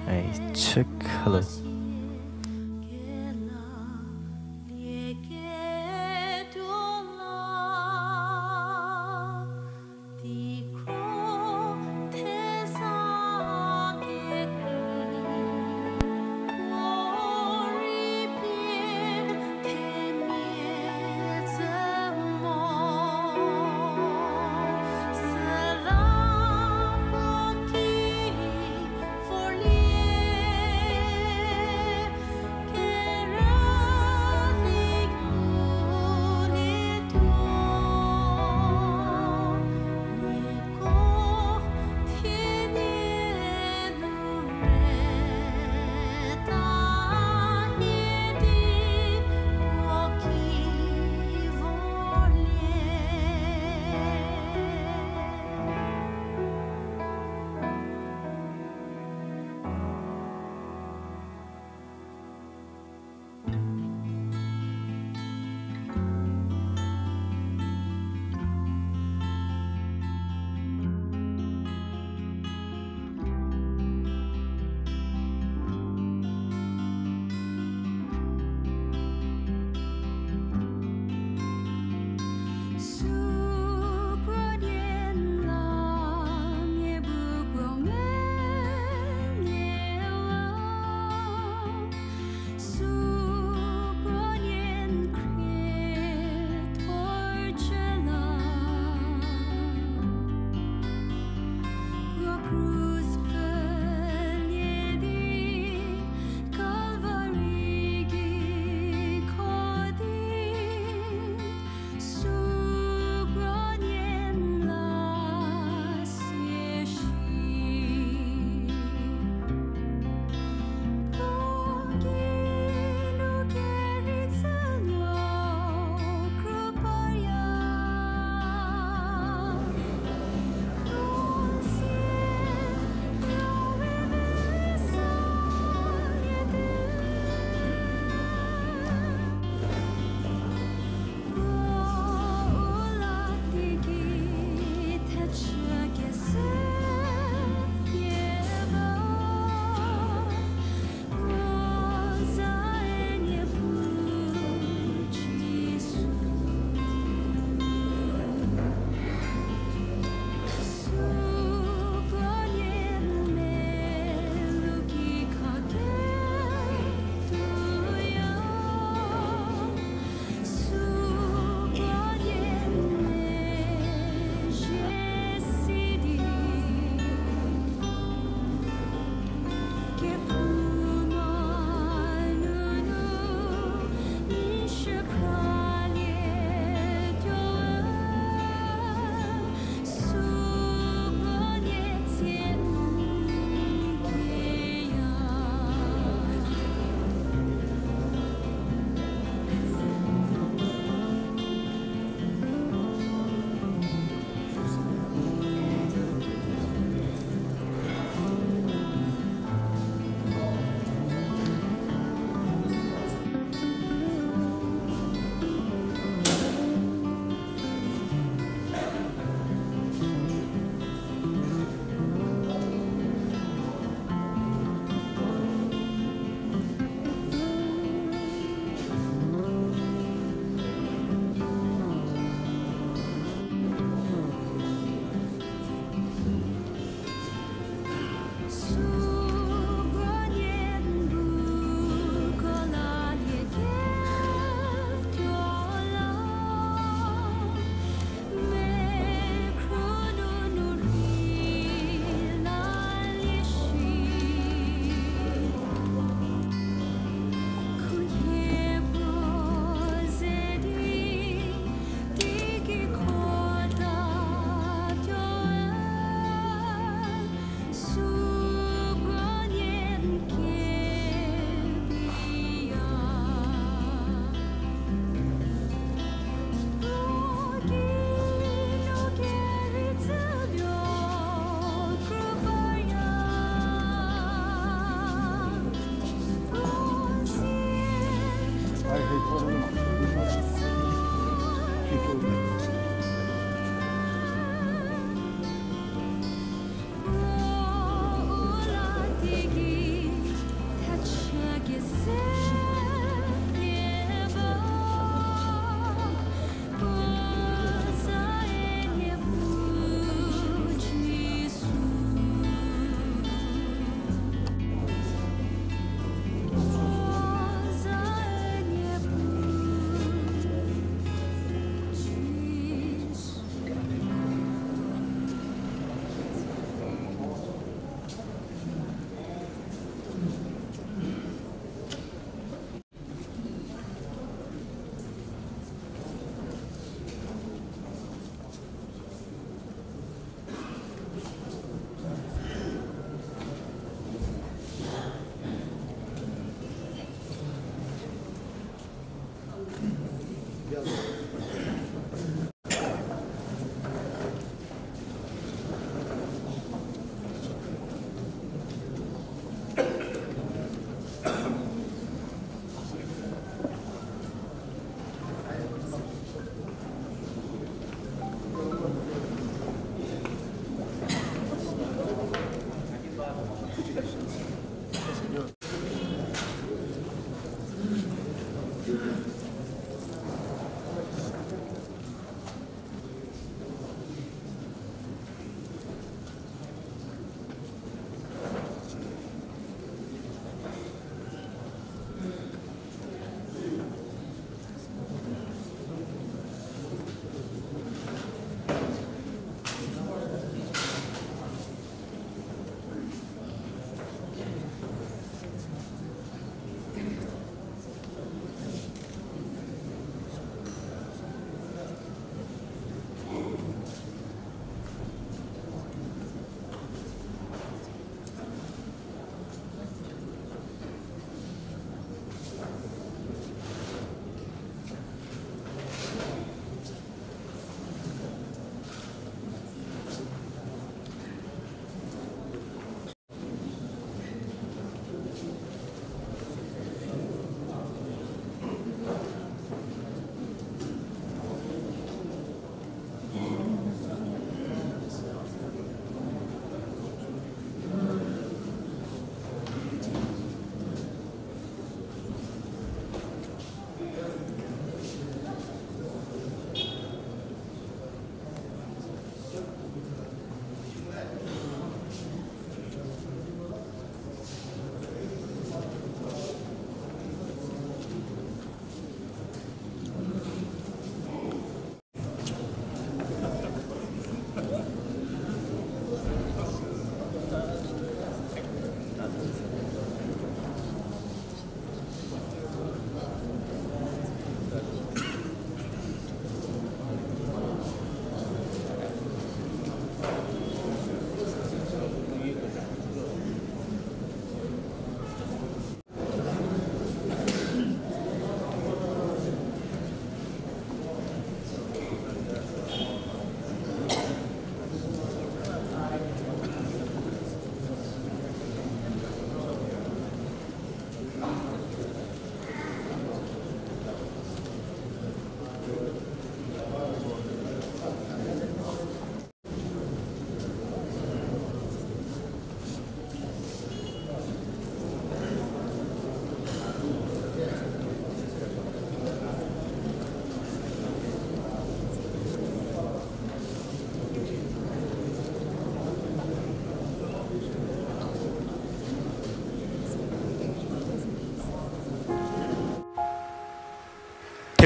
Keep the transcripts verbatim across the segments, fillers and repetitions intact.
Ai, check. Hello.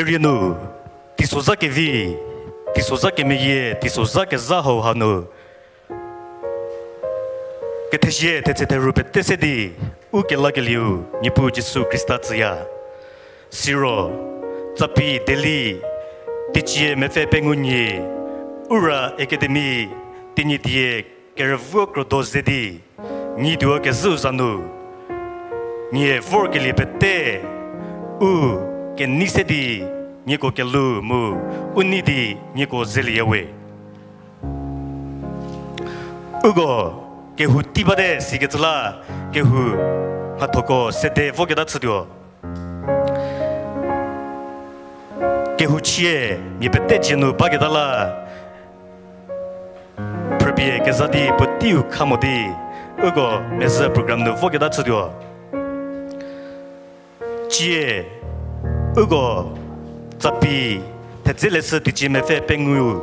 Therie nu, teisozha kevi, teisozha kemeyie, teisozha kezha hauha nu, kethezie thetse theru pete se di, u kelakelieu, Niepuu Jisu Khrista tsüya. Siro, Capi Delhi, teicie mepfü pengou nyi, Ura Academy, Tenyidie kerüvü krodo ze di, nyi tuo kezhüu za nu, nie vorkelie pete, u kenei se di, nieko kelhou mu, u nei di nieko zelieyawe. Uko kehou tei bate sikecü la, kehou mhathoko sede voketa chütuo. Kehou chie mia pete dzie nu baketa la, phrüpie keza di puoteiu kha mo di, uko mezhü program nu voketa chütuo. Cie, uko Capi, thedze leshü teicie mepfü pengou,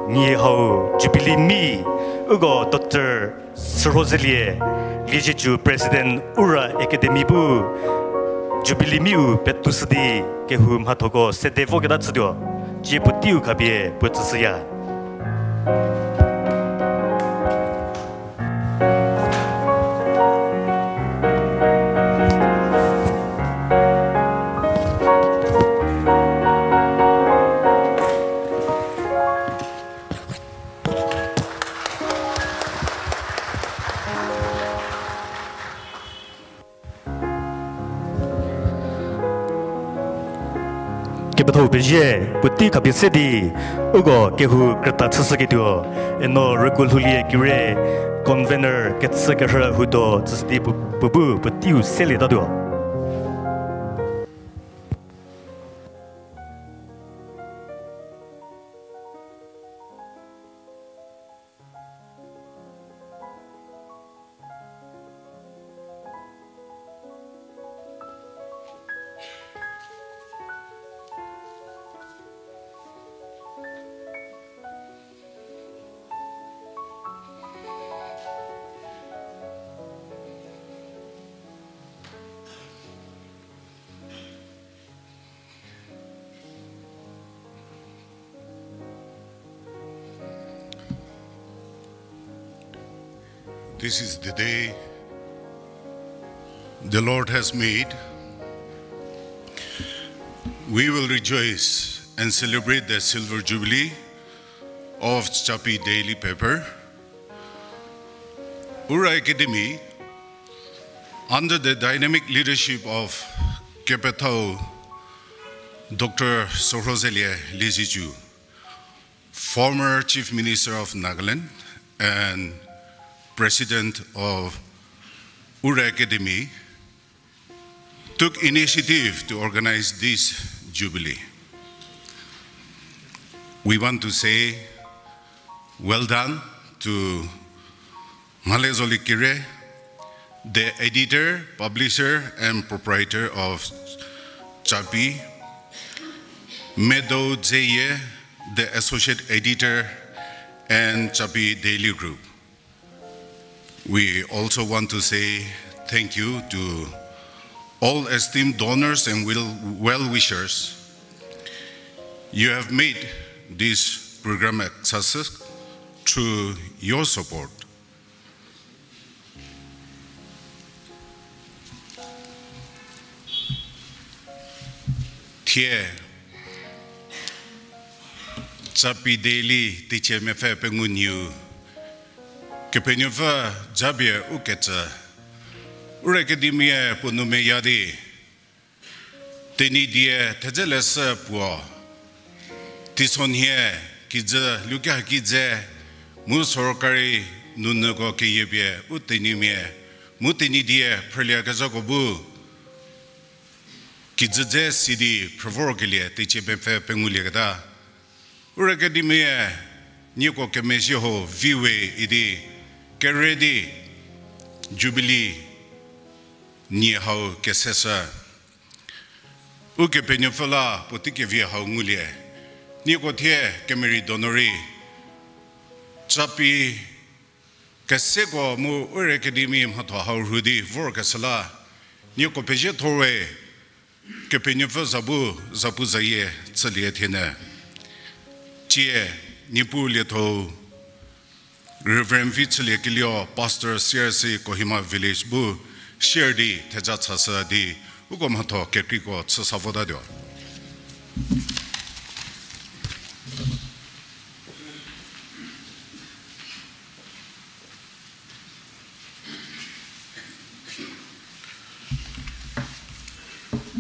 nie hau Jubilee mi, uko Doctor Sürhozelie, Liezietsu President Ura Academy bu, Jubilee miu petushü di kehou mhathoko sede voketa chütuo, cie puoteiu khapie puo tsüshüya. Kepethau pezie, puotei khapie se di, uko kehou krüta chüshüketuo, eno rüguo lhoulie kire, convener kechü kerhü hudo tsüshü di pu-, puo bu puoteiu selietatuo. This is the day the Lord has made. We will rejoice and celebrate the silver jubilee of Capi Daily Paper. Ura Academy, under the dynamic leadership of Kepethau Doctor Sorhozelie Liezietsu, former Chief Minister of Nagaland and President of Ura Academy, took initiative to organize this jubilee. We want to say well done to Mhale Zoli Kire, the editor, publisher, and proprietor of Capi, Medo Dzeye, the associate editor, and Capi Daily Group. We also want to say thank you to all esteemed donors and will, well-wishers. You have made this program a success through your support. Thie, Capi Daily teicie mepfü pengou nyiu, Kepenuopfü japie ukecü, Ura Academy-e puo nou meya di, Tenyidie thedze leshü puo, teisonhie kijü luke haki dze, mu sorkari nunyüko keyiepie u Tenyimia, mu Tenyidie phrüliekezhako bu kijü dze si di phrü vorkelie teicie mepfü pengulieketa. Ura Academy-e nieko kemezhie ho viwe idi kere di Jubilee nie hau keseshü. Ukepenuopfü la puotei kevi hau ngulie. Nieko thie kemerei donu rei Capi keseko mu Ura Academy mhatho hau rhu di vorkeshü la nieko pezie thorwe. Kepenuopfü za bu zapuzayie chülie thienyü. Cie, Niepuu lietho Reverend Vichüliekelio, Pastor C R C Kohima Village bu share di theja chashü di uko mhatho kekreiko chüsa votatuo.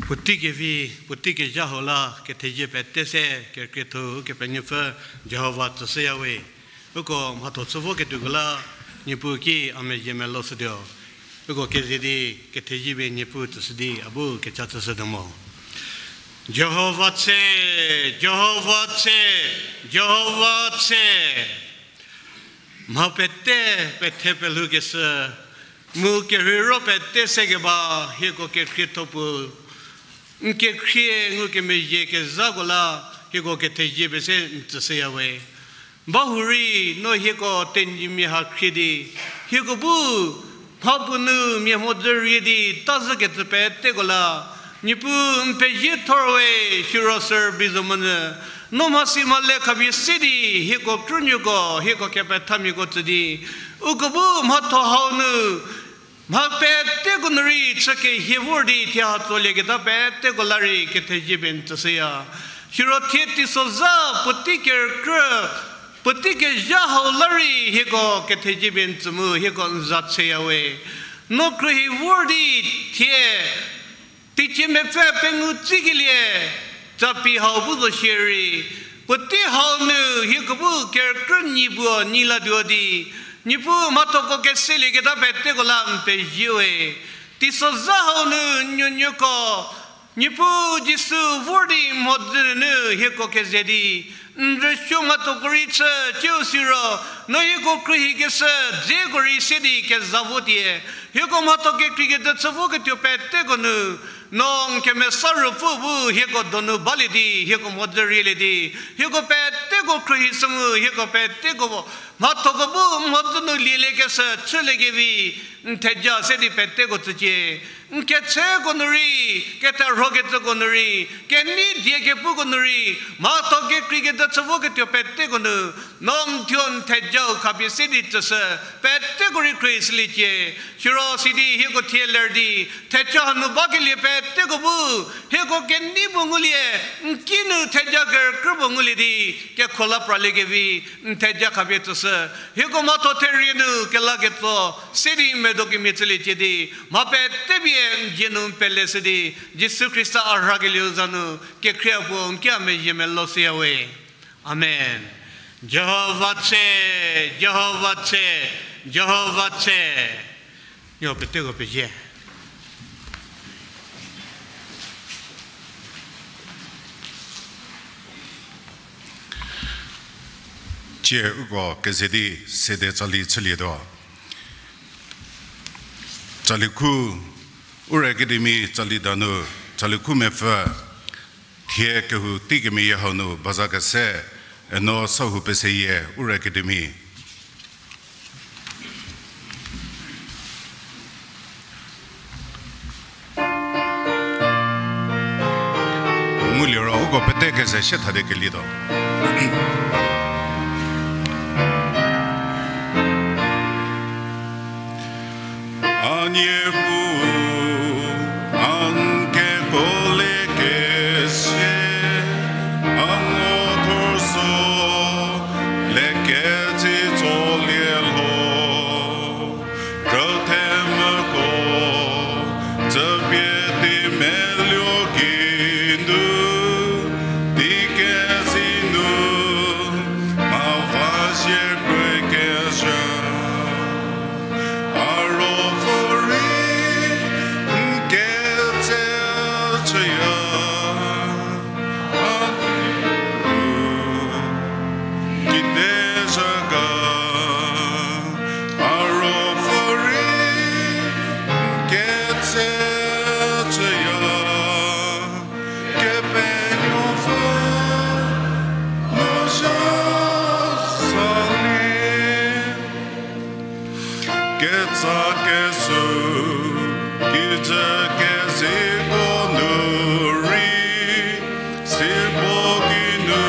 Puotei kevi, puotei kezha hau la kethezie pete se kekrietho Ukepenuopfü Jihova tsüshüyawe. Uko mhatho chü voketuoko la Niepuu ki a mezhie meloshütuo. Uko keze di kethezie pie Niepuu tsüshü di a bu kecha chüshütuo mo. Jihova tse, Jihova tse, Jihova tse. Mha pete pethe pelhoukeshü, mu kerheiro pete sekeba hieko kekhrietho puo, n kekhrie ngukemezhie kezhako la hieko kethezie pie se n tsüshüyawe. Bahurei no hieko tenyimia ha khrie di, hieko bu mhapuo nu mia mhodzü rie di tazhükecü peteko la Niepuu n pezie thorwe. Siro sir Bizomonyü, no mhasi mhale khapie se di hieko krünuoko, hieko kepethamiako tsü di uko bu mhatho hau nu mha peteko nu rei chükehie vor di thie hatsolieketa peteko la rei kethezie pie n tsüshüya. Siro thie teisozha puotei kerükrü, puotei kezha hau la rei hieko kethezie pie n tsü mu hieko n za tsheyawe. No khruohi vor di thie teicie mepfü pengou tsikelie Capi hau bu zo shierei, puotei hau nu hieko bu kerükrü nyi puo nyi latuo di Niepuu mhathoko keselieketa peteko la n peziewe. Teisozha hau nu n nuonuoko Niepuu Jisu vor di mhodzü nunu hieko keze di n rüsuo mhathoko rei chü, ciu siro no hieko khruohikeshü dzeko rei se di kezha votie, hieko mhatho kekreikecü chü voketuo peteko nu no n kemesa Ruopfü bu hieko donu balie di hieko mhodzü rielie di hieko peteko khruohishü mu hieko peteko mhathoko bu mhodzü nu lieliekeshü chüliekevi n theja se di peteko tsücie. N ketseko nu rei, ketherhokecüko nu rei, kenei die kepuko nu rei, mhatho kekreikecü chü voketuo peteko nu, no n thuo n thejau khapie se di tsüshü, peteko rei khrie shüliecie. Siro sidi hieko thie ler di, theja hanu bakelie peteko bu, hieko kenei puo ngulie, n kinu theja kerükrü puo ngulie di, kekhola praliekevi, n theja khapie tsüshü, hieko mhatho therie nu kela ketso, se di medo kemia chüliecie di, mha pete pie n dzie nu n pele shü di, Jisu Khrista a rhakelieu za nu, kekhrie puo n ki a mezhie melou shüyawe. Amen. Jihova tse, Jihova tse, Jihova tse. Nieko peteko pezie. Tsie uko keze di sede tsali chülietuo. Tsali khu, Ura Academy tsali danu, tsali khu mepfü, thie kehou teikemeyie hau nu baza kese, eno sahou peseyie Ura Academy. Nguliro uko pete keze sie thade kelietuo. A Niepuu, a n kekuolie kese, a ngo thorso, lekecü tsolie lho. Rüthemüko, tsüpie di meluo geinu, di kezei nu, mha va zie kroi kezhü. A ruopfü rei n ketse chüya, a Niepuu kide zha ga, a ruopfü rei n ketse chüya, Kepenuopfü, no zha salie. Ketsa kesü, kijü kezeko nu rei, sibo geinu,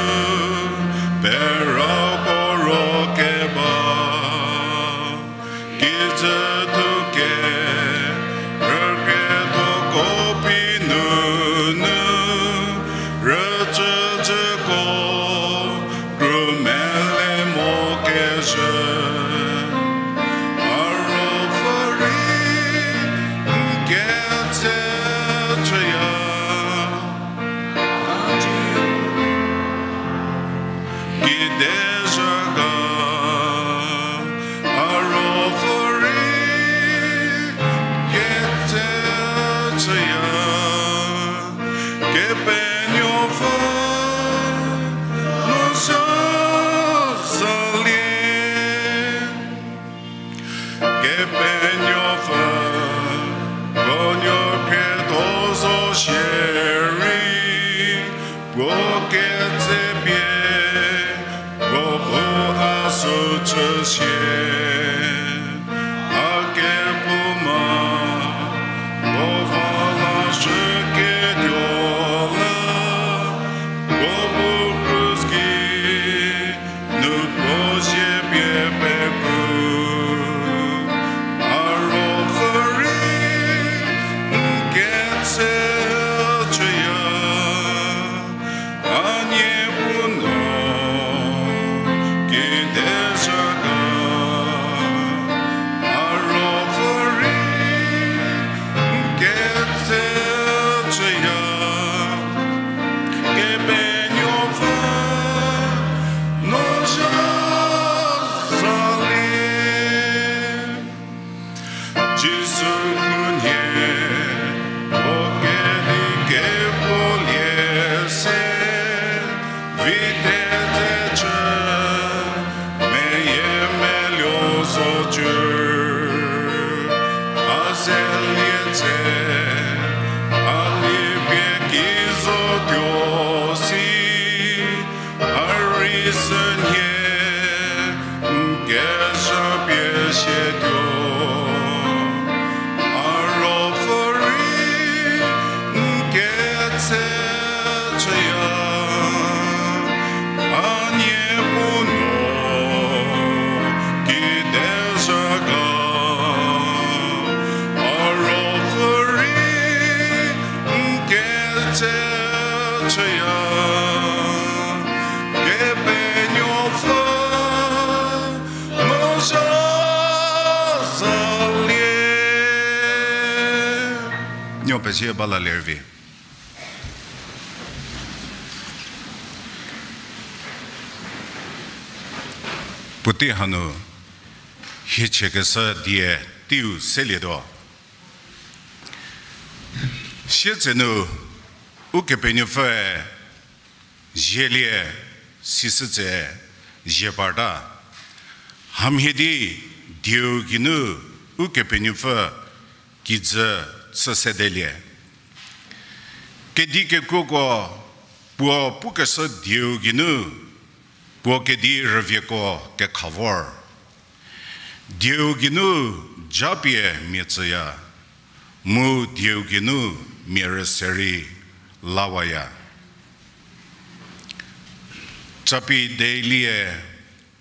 perako ro keba. Kijü thuke, rükrietho kopi nunu, rücücüko, krümelie mo kezhü, a ruopfü rei n ketse chüya, kide zha ga, a ruopfü rei n ketse chüya. Kepenuopfü, no zha salie. Kepenuopfü, puo nuo khrietho zo shierei, puo ketsepie, puo bu a sü chüsie. A kephouma, puo va lashüketuo la, puo bu krus ki, nu puo zie pie pekru, a ruopfü rei n ketse chüya, a Niepuu no kide zha ga, a ruopfü rei n ketse chüya, Kepenuopfü, no zha salie. Jisu khunhie, puo kedi kekuolie se, vi tete chü, meyiemeluo zotuo, a zelie tse, a lipie ki zotuo si, a rei sünhie n kezha pie sietuo. se chüya, Kepenuopfü mu zha zalie. Nuo pezie ba la lervi. Puotei hanu hie chiekeshü die teiu selietuo. Sietsenu Ukepenuopfüe zielie sisütse zie parta. Hamhie di dieu geinu Ukepenuopfü kijü chü sedelie. Kedi kekuoko puo pukeshü dieu geinu, puo kedi rüvieko kekha vor. Dieu geinu japie mia tsüya, mu dieu geinu mia rüse rei lawaya. Capi Daily-e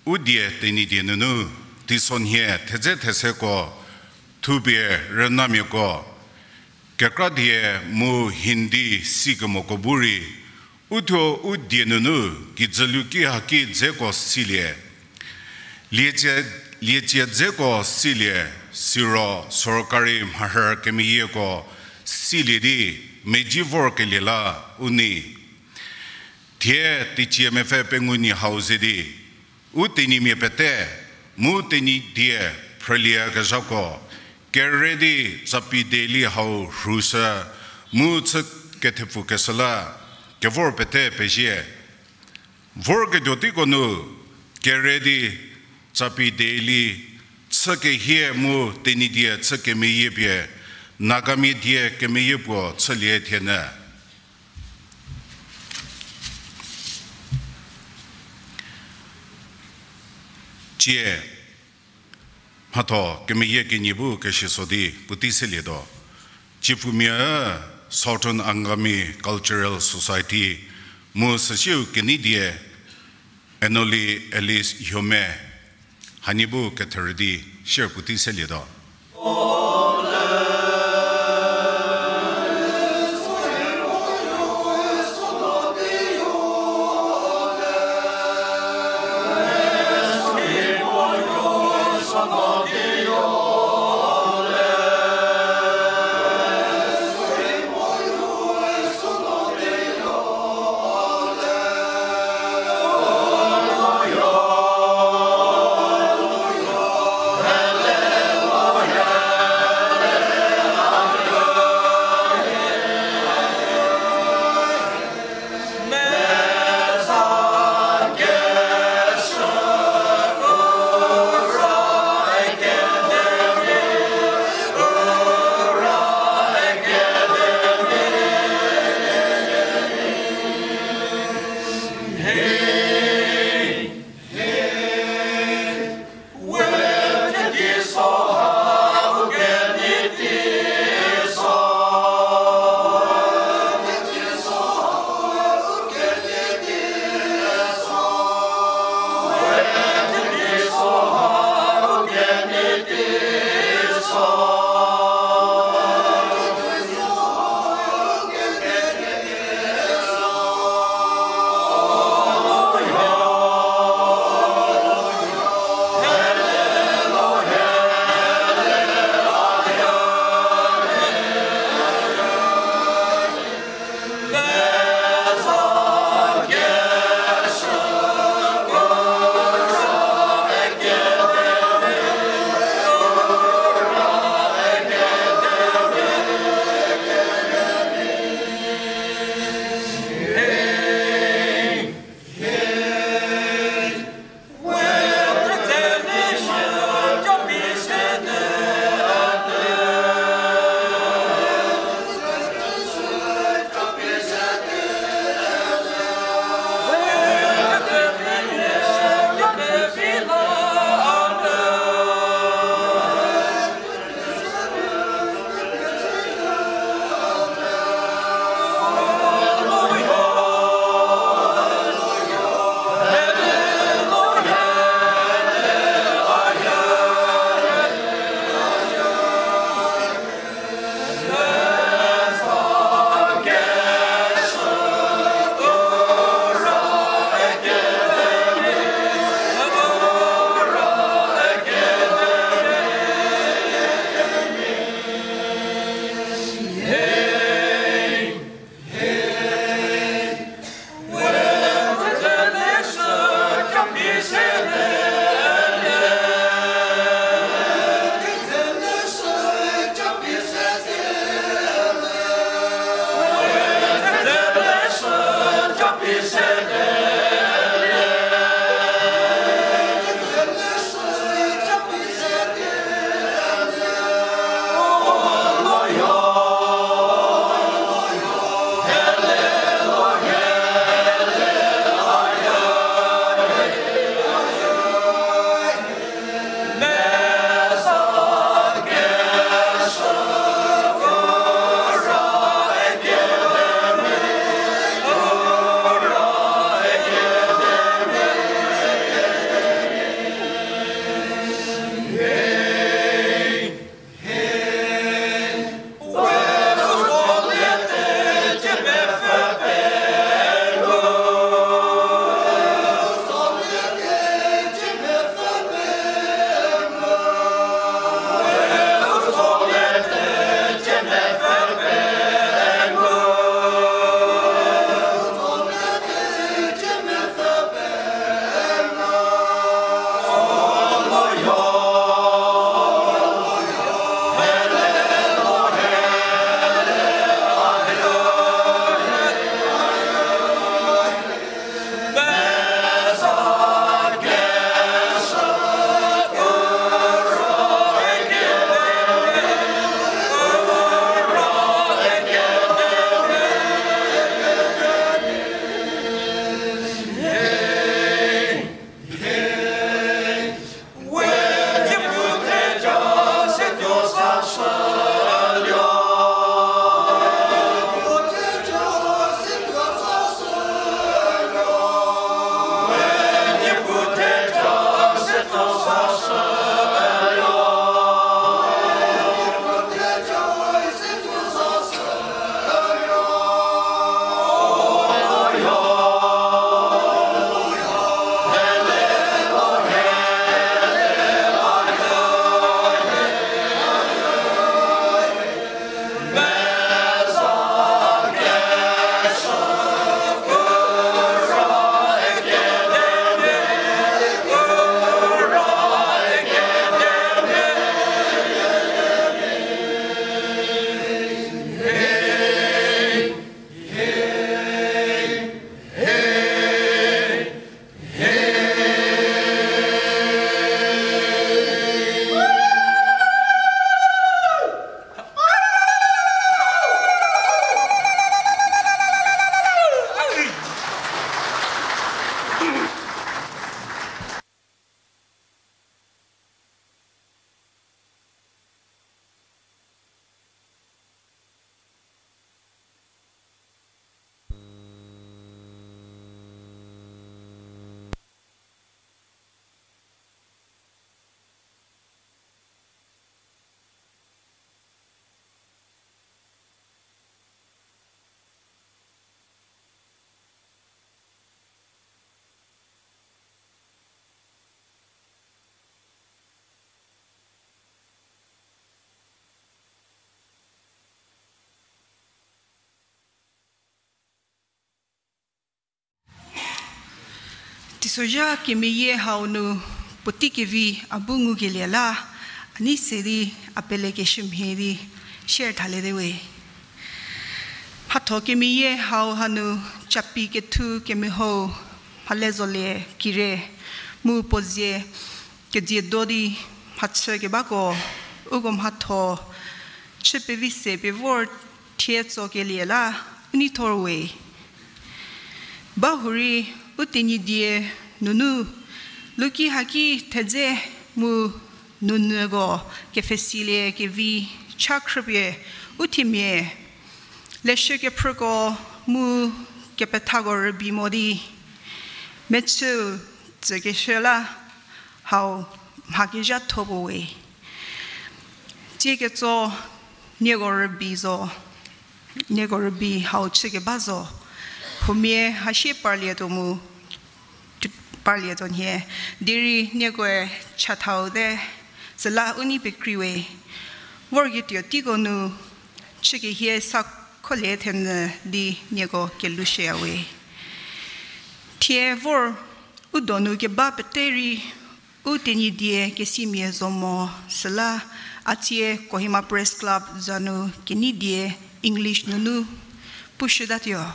u die Tenyidie nunu teisonhie thedze theseko thupie rünamiako, kekra die mu Hindi sikemoko bu rei, uthuo u die nunu kijü luki haki dzeko silie. Liecie, liecie dzeko silie, siro sorkari mharhü kemeyieko silie di medzi vorkelie la u nei. Thie teicie mepfü pengou nyi hau ze di, u Tenyimia pete, mu Tenyidie phrüliekezhako, kere di Capi Daily hau rhushü, mu chü kethepfukeshü la, kevor pete pezie. Vorketuo teiko nu, kere di Capi Daily chü kehie mu Tenyidie chü kemeyie pie, Nagamia die kemeyie puo chülie thienyü. Cie, mhatho kemeyie kenie bu kesiso di puotei selietuo. Ciepfumia Southern Angami Cultural Society mu süsiu kenei die Anoli Alice Hyome, hanie bu ketherü di sier puotei selietuo. Teisozha kemeyie hau nu puotei kevi a bu ngukelie la, a nei se di a pelekeshü mhie di share thaliete we. Mhatho kemeyie hau hanu Capi kethu kemehou Mhalezolie Kire mu puo zie kedzie do di mhachü kebako, uko mhatho chü pevi se pie vor thie tsokelie la u neithor we. Bahurei u Tenyidie nunu luki haki thedze mu nunyüko kepfhesilie kevi cha khrüpie u themia leshü kephrüko mu kepethako rübei mo di mechüu tsükeshü la hau mha kezhatho puo we. Tsie ketso nieko rübei zo, nieko rübei hau chükeba zo. Huomia hasie parlietuo mu, parlietuo nhie, derei niekoe chathaute, süla u nei pekrei we. Vorketuo teiko nu chükehie sa kholie thenyü di nieko kelushüya we. Thie vor u donu keba pete rei u Tenyidie kesimia zo mo, süla a tsie Kohima Press Club za nu kenei die English nunu pushütatuo.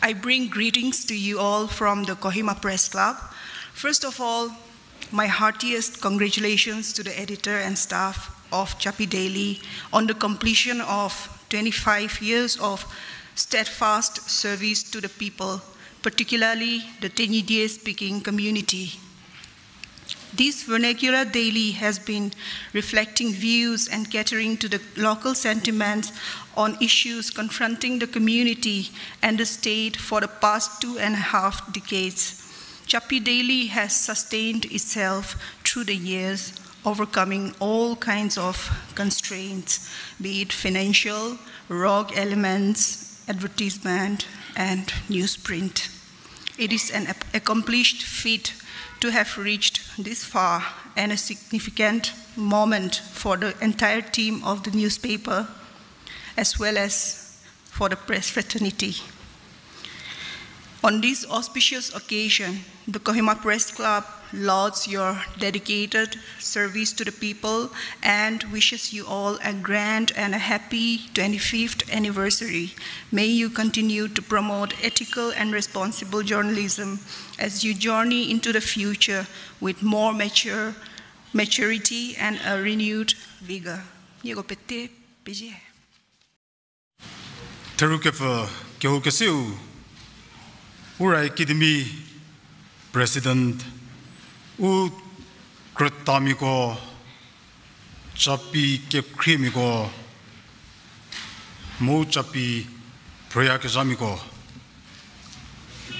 I bring greetings to you all from the Kohima Press Club. First of all, my heartiest congratulations to the editor and staff of Capi Daily on the completion of twenty-five years of steadfast service to the people, particularly the Tenyidie speaking community. This vernacular daily has been reflecting views and catering to the local sentiments on issues confronting the community and the state for the past two and a half decades. Capi Daily has sustained itself through the years, overcoming all kinds of constraints, be it financial, rogue elements, advertisement, and newsprint. It is an ac-, accomplished feat to have reached this far and a significant moment for the entire team of the newspaper, as well as for the press fraternity. On this auspicious occasion, the Kohima Press Club lauds your dedicated service to the people and wishes you all a grand and a happy twenty-fifth anniversary. May you continue to promote ethical and responsible journalism as you journey into the future with more mature, maturity and a renewed vigor. Nieko pete pezie. Therukepfü kehoukeseu, Ura Academy President, u krütamiako, Capi kekhriemiako, mu Capi phrüyakezhamiako.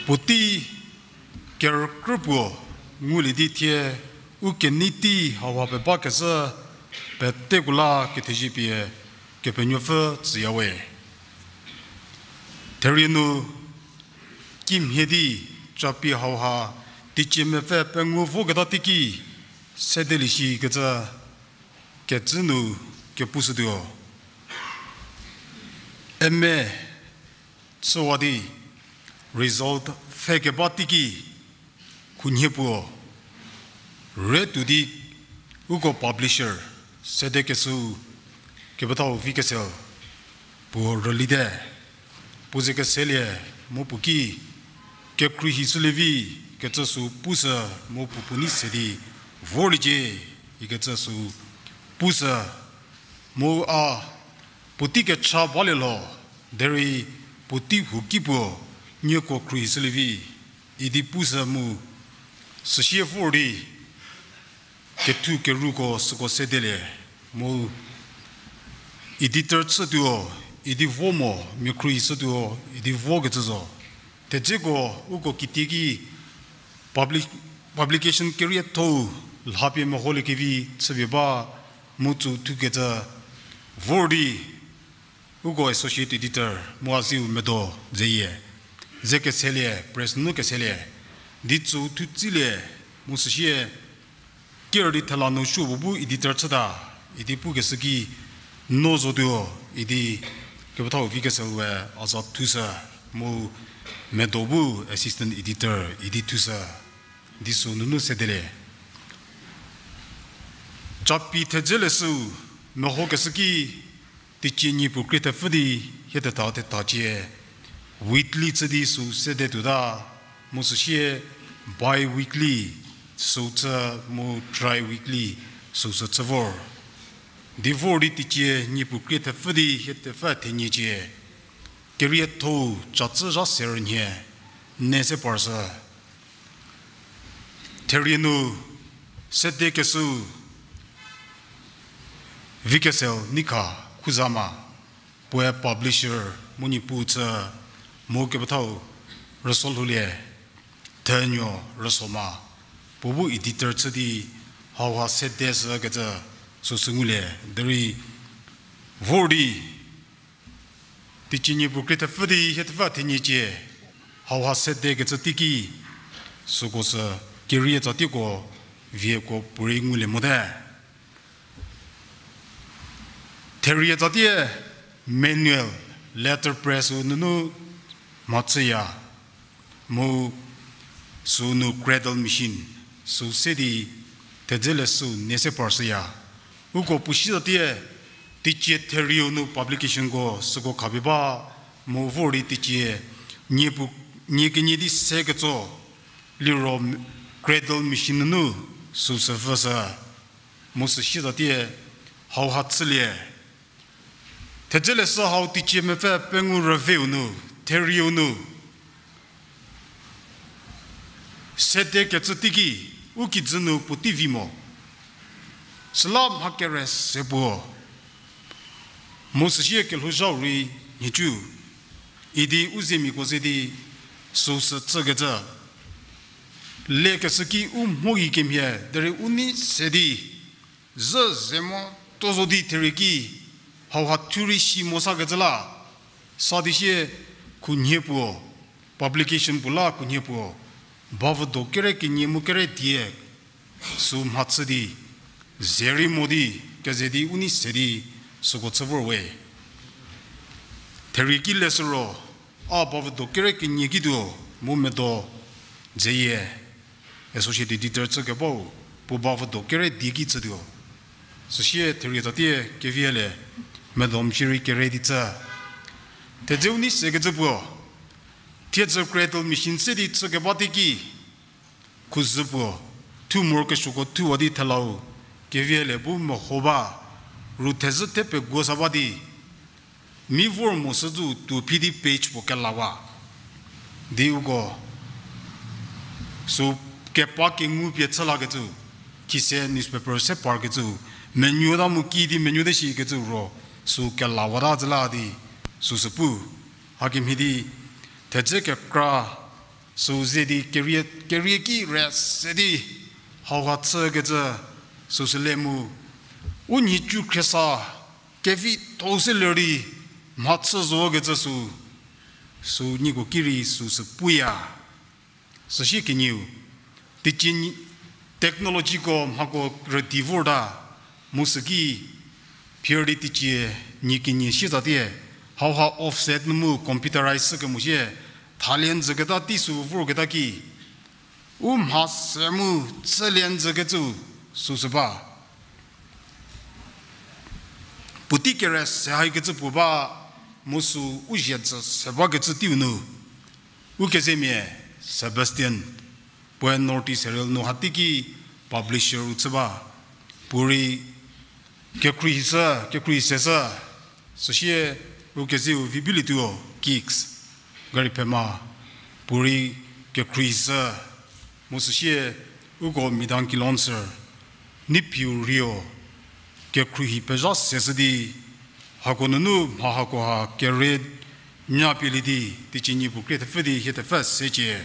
Puotei kerükrü puo ngulie di thie u kenei tei hauha pebakecü peteko la kethezie pie Kepenuopfü tsüyawe. Therie nu kimhie di Capi hauha teicie mepfü pengou voketa teiki sedelie shikecü kecü nu kepushütuo. Eme chüwa di result pfhe keba teiki khunhie puo rei tuo di uko publisher sedekeshü kepethau Vikesel puo rülite. Puo ze keselie mu puo ki kekhruohi shülievi kecü sü pushü mu puo puo nei se di vorliecie ikecü sü pushü mu a puotei kecha balie lho, derei puotei huo ki puo nieko khruohi shülievi idi pushü mu süsie vor di kethu keruko süko sedelie mu editor chütuo idi vo mo, mia khruohi shütuo idi vokecü zo. Thedzeko uko kitieiki public-, publication kerietho-u lhapie meholiekevi chüpie ba mu tsü thukecü vor di uko associate editor mu a ziu medo zeyie, ze keselie, press nu keselie, di tsü thutsilie, mu süsie ker di thela nu supuo bu editor chüta idi pukeshü ki no zotuo idi kepethau Vikesel we a za thushü mu Medo bu assistant editor idi thushü, di sü nunu sedelie. Capi thedze leshüu mehokeshü ki, teicie niepu krie thepfü di hie thetha thethacie weekly chü di sü sede tuota, mu süsie bi-weekly sü chü mu tri-weekly sü sü chü vor. Di vor di teicie niepu krie thepfü di hie thepfü theniecie kerietho-u catsü zha serünhie ne se parshü. Therie nu sedekeshü Vikesel Nikha Khuzama, puoe publisher mu niepu chü mu kepethau rüso lhoulie, Thenuo Rüsoma, puo bu editor chü di hauha sede shükecü sü sü ngulie, derei vor di teicie niepu krie thepfü di hie thepfü theniecie hauha sedekecü teiki süko sü kerie tsa tieko vieko puorei ngulie mote. Therie tsatie manual letterpress-u nunu mhachüya, mu sünu Cradle Machine sü se di thedze leshüu ne se parshüya. Uko puo si tsatie teicie therieu nu publicationko süko khapie ba, mu vor di teicie niepu, nie kenie di seketso liro Cradle Machine nunu sü sü vüshü, mu süsie tsatie hauha chülie. Thedze leshü hau teicie mepfü pengou rüveu nu, therieu nu sedekecü teiki, u kijü nu puotei vi mo. Süla mha kere se puo, mu süsie kelhouzhau rei nhicu idi u zemiako ze di sü sü chükecü lekeshü ki u mho gei kemhie derei u nei se di zhü ze mo to zo di therie ki hauha thu rei si mo sakecü la, sa di sie khunhie puo, publication puo la khunhie puo, bavüdo kere kenie mu kere die sü mhachü di ze rei mo di keze di u nei se di süko chü vor we. Therie ki leshü ro, a bavüdo kere kenie kituo mu medo dzeyie associate editor chükebau puo bavüdo kere die ki chütuo. Süsie therie tsatie kevi le medo mshierei kere di chü. Thedzeu nei sekecü puo, thiedzü Cradle Machine se di chükeba teiki khuzü puo thu morokesuoko thuwa di thelau kevi le bu meho ba, ru thezhü the peguo sa ba di mi vor mo süzü tuo phi di page puo kelawa di uko sü kepa kengu pie chü lakecü, khise newspaper se parkecü, menuota mu ki di menuote shikecü ro sü kelawata zhü la di sü sü pu. Hakemhie di thedze kekra sü ze di kerie, kerie ki re se di hauha chükecü sü sü le mu u nhicu khriesa kevitho-u se ler di mhachü zokecü sü, sü nieko ki rei sü sü puya. Süsie kenieu, teicie technologyko mhako rüdi vorta, mu süki phier di teicie nie kenie sie tsatie hauha offset nu mu computerize shükemo sie thalie njüketa tei sü vorketa ki u mha se mu chülie njükecü sü sü ba. Puotei kere se haikecü puo ba, mu sü u zhie jü se bakecü teiu nu u kezemia Sebastian, puoe North East Herald nu hateiki publisheru chü ba, puorei kekhruohi sü, kekhruohi se sü, süsie u kezeu Vibilituo Kicks, Gari Phema, puorei kekhruohi sü, mu süsie uko Midang Kilonser, Neiphiu Rio, kekhruohi pezha se shü di, hako nunu mha hakoha kere nya pielie di teicie niepu krie thepfü di hie thepfü secie,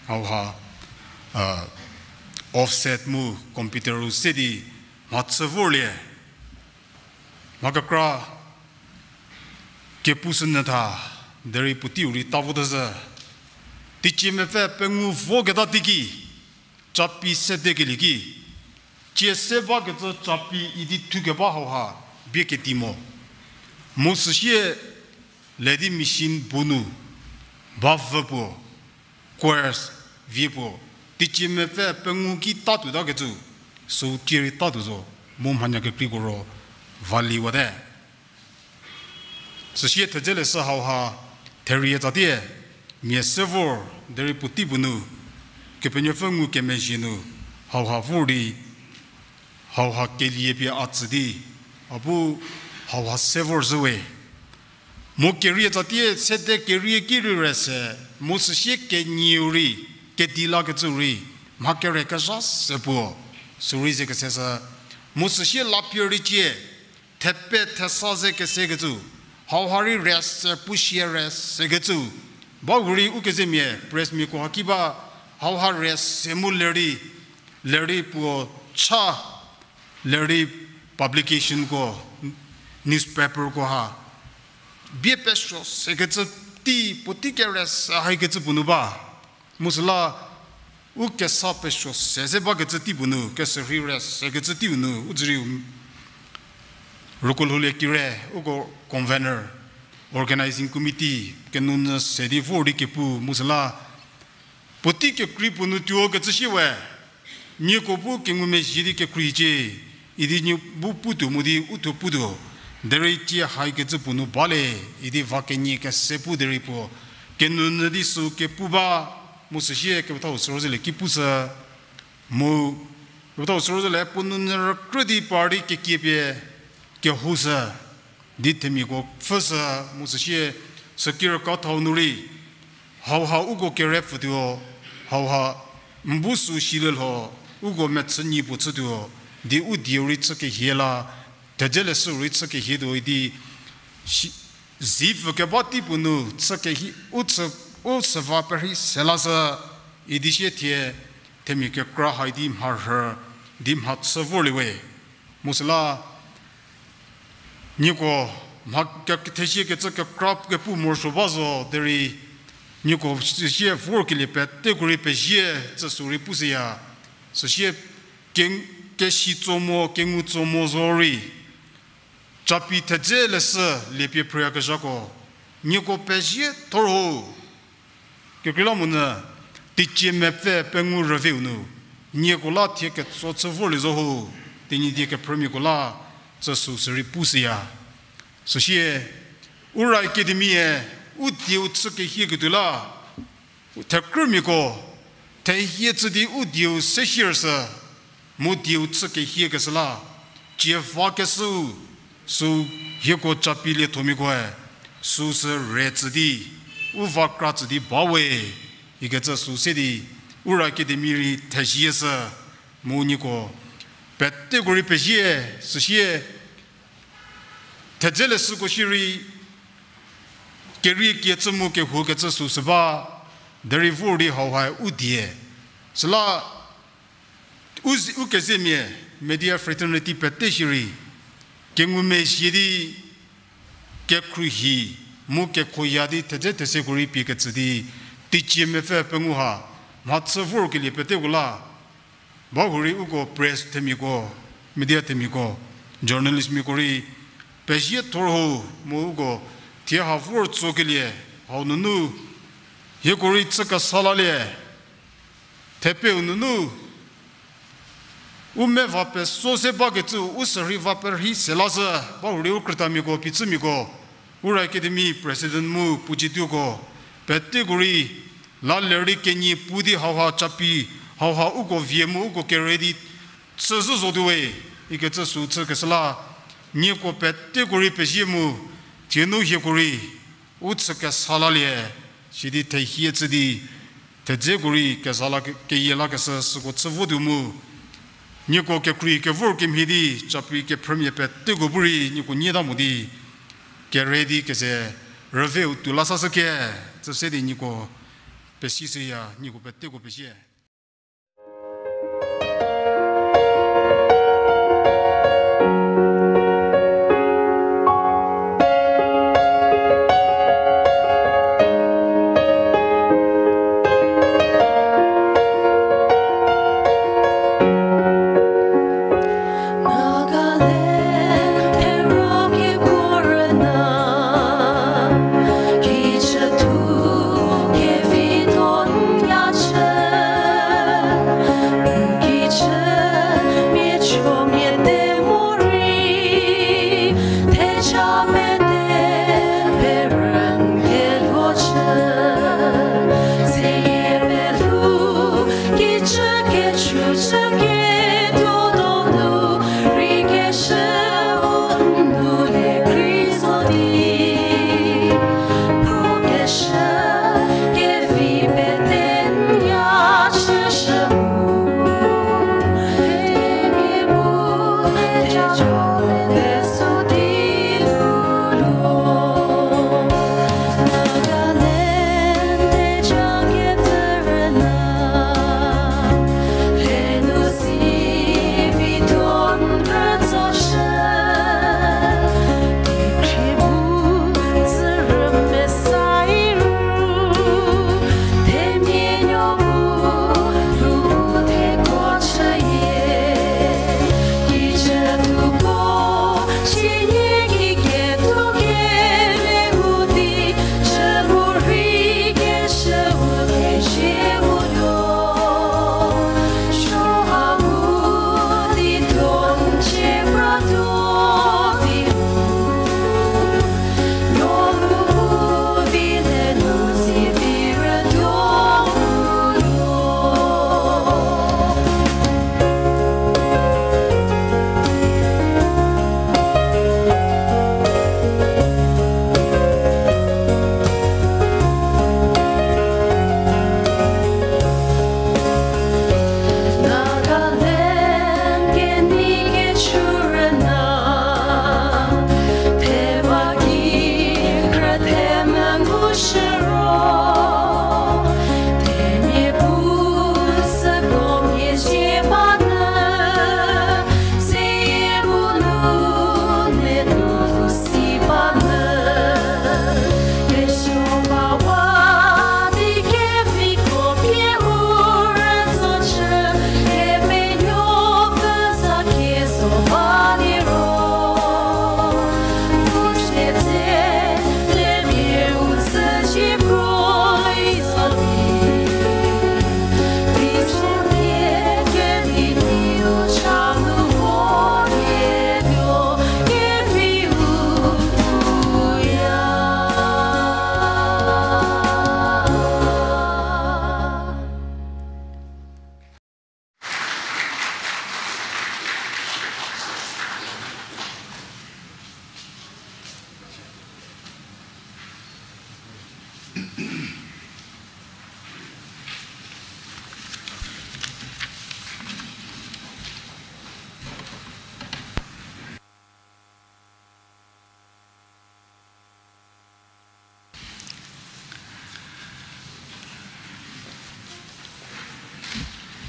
hauha offset mu computeru se di mhachü vorlie. Mha kekra kepu sü nyü tha, derei puoteiu rei ta vote zhü. Teicie mepfü pengou voketa teiki, Capi sedekelie ki, cie se bakecü Capi idi thukeba hauha bie keti mo. Mu süsie le di machine bu nu bavü puo, choirs vie puo, teicie mepfü pengou ki tatuotakecü, sü cie rei tatuo zo, mu mhanya kekreiko ro valiwate. Süsie thedze leshü hauha therie tsatie, mia se vor derei puotei puo nu, Kepenuopfü ngukemezhie nu, hauha vor di, hauha kelie pie a tsü di, a bu hauha se vor zhüwe. Mu kerie tsatie sede kerie ki rei rei se, mu süsie kenieu rei, kedi lakecü rei, mha kere kezha se puo, sü rei ze kese sü, mu süsie lapie rei cie, thepe thesa ze kesekecü, hauha rei rei se pushie rei sekecü, ba hurei ukezemia pressmiako haki ba, hauha rei se mu lerei, lerei puo cha, lerei publicationko, newspaperko ha bie pesuo sekecü tei puotei kere se haikecü puo nu ba. Mu süla u kesa pesuo se ze bakecü tei puo nu, keserhei rei sekecü teiu nu, u dzüriu Rükolhoulie Kire, uko convener, organizing committee, kenunyü se di vor di kepu, mu süla puotei kekrei puo nu tuo kecü shie we, nieko bu kengumezhie di kekrei cie, idi nie bu putuo mu di u thuo putuo, derei cie haikecü puo nu bale, idi va kenie kese pu derei puo, kenunyü di sü kepu ba, mu süsie kepethau sürozülie ki pushü, mu kepethau sürozülie puo nunyü rükrü di par di kekie pie kehoushü, di themiako pfhüshü, mu süsie sükirüka thau nu rei, hauha uko kere pfütuo, hauha n bu sü silie lho, uko mechü nyi puo chütuo, di u dieu rei chü kehie la, thedze leshü rei chü kehie tuo idi, si-, zipfü keba tei puo nu chü kehie, u chü, u chü va perhei se lashü, idi sie thie, themia kekra hai di mharhü, di mhachü vorlie we. Mu süla, nieko mha ke-, kethezie kecü kekra kepu morosuo ba zo derei, nieko süsie vorkelie peteko rei pezie, tsü sü rei pushüya. Süsie ke-, kesi tso mo, kengu tso mo zo rei, Capi thedze leshü liepie phrüyakezhako, nieko pezie thor ho. Kekreilamonyü, teicie mepfü pengou rüveu nu, nieko la thie ketso chü vorlie zo ho, Tenyidie kephrümiako la tsü sü sürei pushüya. Süsie, Ura Academy-e u dieu chü kehieketuo la, thekrümiako, thehie chü di u dieu se shiershü, mu dieu chü kehiekeshü la, cie vakeshüu, sü hieko Capi liethomiakoe, sü sü re tsü di, u va kra tsü di ba we, ikecü sü se di, Ura Academy rei thezieshü, mu nieko, peteko rei pezie, süsie, thedze leshüko shierei, kerie kie chü mu kehuokecü sü sü ba, derei vor di hauhae u die. Süla, u zi-, u kezemia, media fraternity pete shierei, kengumezhie di, kekhruohi, mu kekhoya di thedze theseko rei pie ketsü di, teicie mepfü pengou ha, mhachü vorkelie peteko la, ba hurei uko press themiako, media themiako, journalistmiako rei, pezie thor ho, mu uko, thie ha vor tsokelie, hau nunu, hieko rei chü kesa lalie, thepeu nunu, u me va peso se bakecü, u sürei va perhei se lashü, ba hurei u krütamiako, phichümiako, Ura Academy president mu puo jituoko, peteko rei, la lerei kenie pu di hauha Capi, hauha uko vie mu uko kere di, chüzhü zotuo we, ikecü sü chükeshü la, nieko peteko rei pezie mu, thie nu hieko rei, u chü kesa lalie, sidi thehie chü di, thedzeko rei keza la ke-, keyie lakeshü süko chü votuo mu, nieko kekrei kevor kemhie di, Capi kephrümia peteko bu rei nieko nyie ta mo di, kere di keze, rüveu tuo la sashüke, tsüse di nieko, pesishüya, nieko peteko pezie.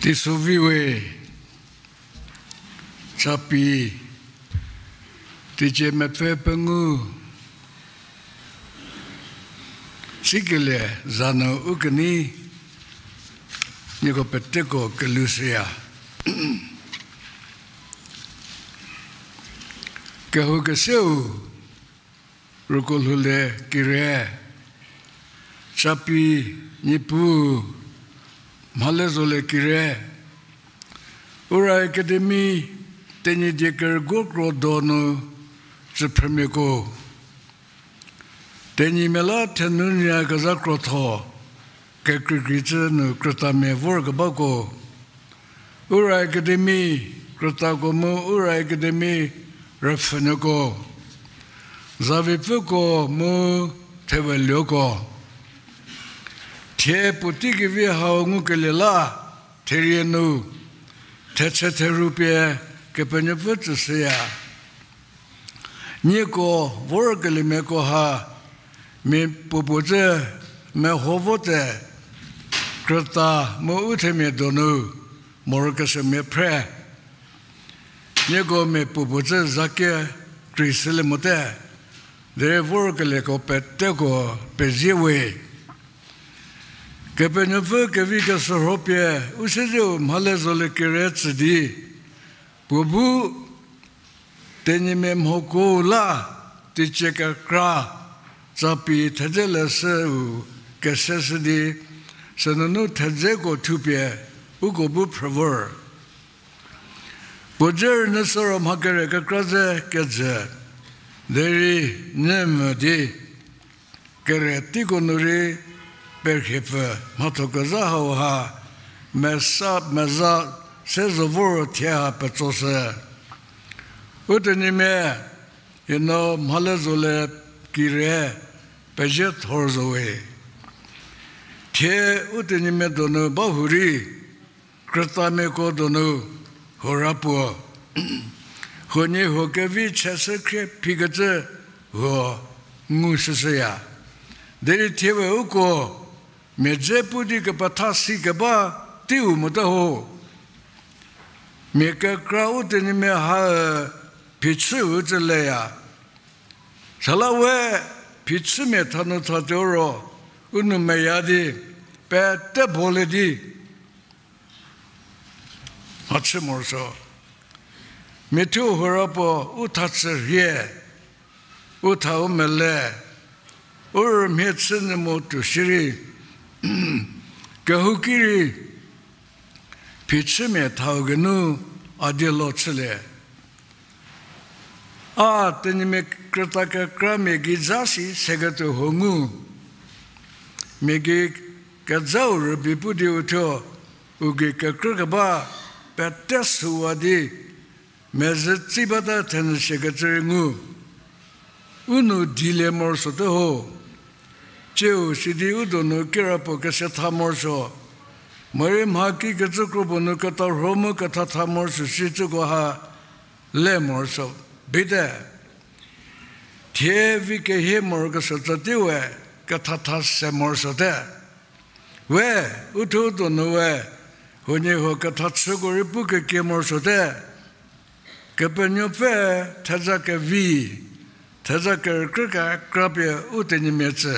Teisovi we, Capi, teicie mepfü pengou, sikelie za nu u kenei, nieko peteko kelushüya. Kehou keseu, Rüko lhoule kire, Capi, Niepuu, mhale zolie kire, Ura Academy, Tenyidie kerüguo kro donu tsüphrümiako, Tenyimia la thenunyü kezha krotho, kekreikrei cü nu krütamia vorkebako, Ura Academy krütako mu Ura Academy rüpfhünuoko, zavipfüko mu theweluoko, thie puotei kevi hau ngukelie la therie nu thetse therhu pie Kepenuopfü tsüshüya. Nieko vorkeliemiako ha mia puopuo cü meho vo tse krüta mu u themia donu morokesuomia phre. Nieko mia puopuo cü za kekreishülie mote, derei vorkelieko peteko pezie we. Kepenuopfü kevi keshürho pie u siezeu mhale zolie kire tsü di, puo bu Tenyimia mhoko la teicie kekra Capi thedze leshüu keseshü di, sünunu thedzeko thupie uko bu phrü vor. Puo dze rünyüshü ro mha kere kekra ze kejü, derei nyü mvü di, kere teiko nu rei perhiepfü mhatho kezha hauha mesa meza se zo vor thie ha petsoshü. U Tenyimia, ino mhale zolie kire pezie thor zo we. Thie u Tenyimia donu ba hurei, krütamiako donu hora puo, huoniehuo kevi cheshü khrie phikecü huo ngushüshüya. Derei thie we uko mia dze pu di kepetha si keba teiu mote ho. Mia kekra u Tenyimia ha phichüu cü leya. Süla we phichümia thanu thatuo ro, u nou meya di, pete bolie di mhachü morosuo. Miathuo hora puo u tha chü rhie, u tha u mele, u rümhie chü nyü mo tuo shierei, kehouki rei phichümia thau geinu a die lo chülie. A Tenyimia krüta kekramia gei za si seketuo huo ngu. Mia gei kezhau rübei pu di uthuo, u gei kekrükeba pete süwa di, mezhü tsi bata thenyü siekecü rei ngu. U nou dilie morosuote ho. Tsiu sidi u donu kirapuo kesetha morosuo, morei mha kikecü kro puo nu ketarho mu kethatha morosuo shicüko ha le morosuo bate. Thie vi kehie morokesuo tsatie we kethatha se morosuote. We, uthuo donu we, huoniehuo kethachüko rei pu kekie morosuote. Kepenuopfü theza kevi, theza kerükrü kekra pie u Tenyimia tsü.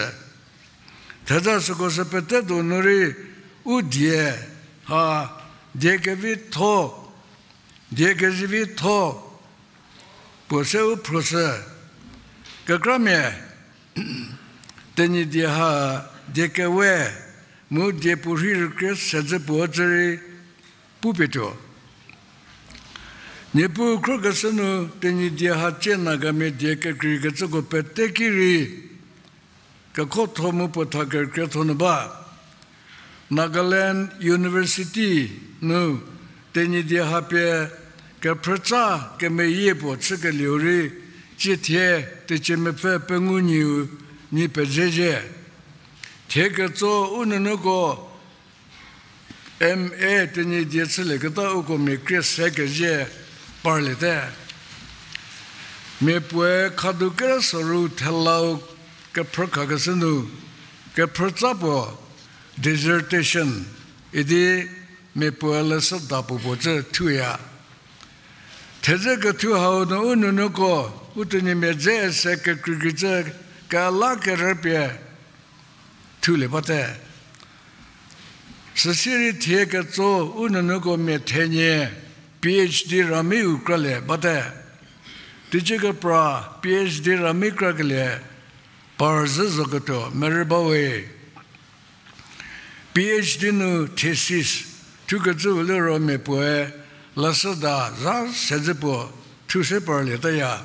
Theza süko sü pete donu rei u die ha, die kevitho, die kezivitho puo se u phroshü. Kekramia, Tenyidie ha die kewe mu die puorhi rükrie sedzü puo cü rei pupie tuo. Niepuu khrokeshü nu Tenyidie ha tsie Nagamia die kekreikecüko pete ki rei kekhotho mu puo tha kerükrietho nu ba. Nagaland University nu Tenyidie ha pie kephrütsa kemeyie puo chükelieu rei, tsie thie teicie mepfü pengou nyieu nyi pezezhie. Thie ketso u nunuko M A Tenyidie chülieketa uko mia krie se kezhie parliete. Mia puoe khadu kere soru thelau kephrükhakeshü nu, kephrütsa puo dissertation idi mia puoe leshüda puo puo cü thuya. Thedze kethu hau nu u nunuko, u Tenyimia dze se kekreikreicü kela kerüpie thulie bate. Süsie rei thie ketso u nunuko mia thenie PhD rami u kralie bate. Teicie kepra PhD rami krakelie par zhü zoketuo merü bawe. PhD nu thesis thukecüu liro mia puoe leshüda za sedzü puo thu se parlietaya.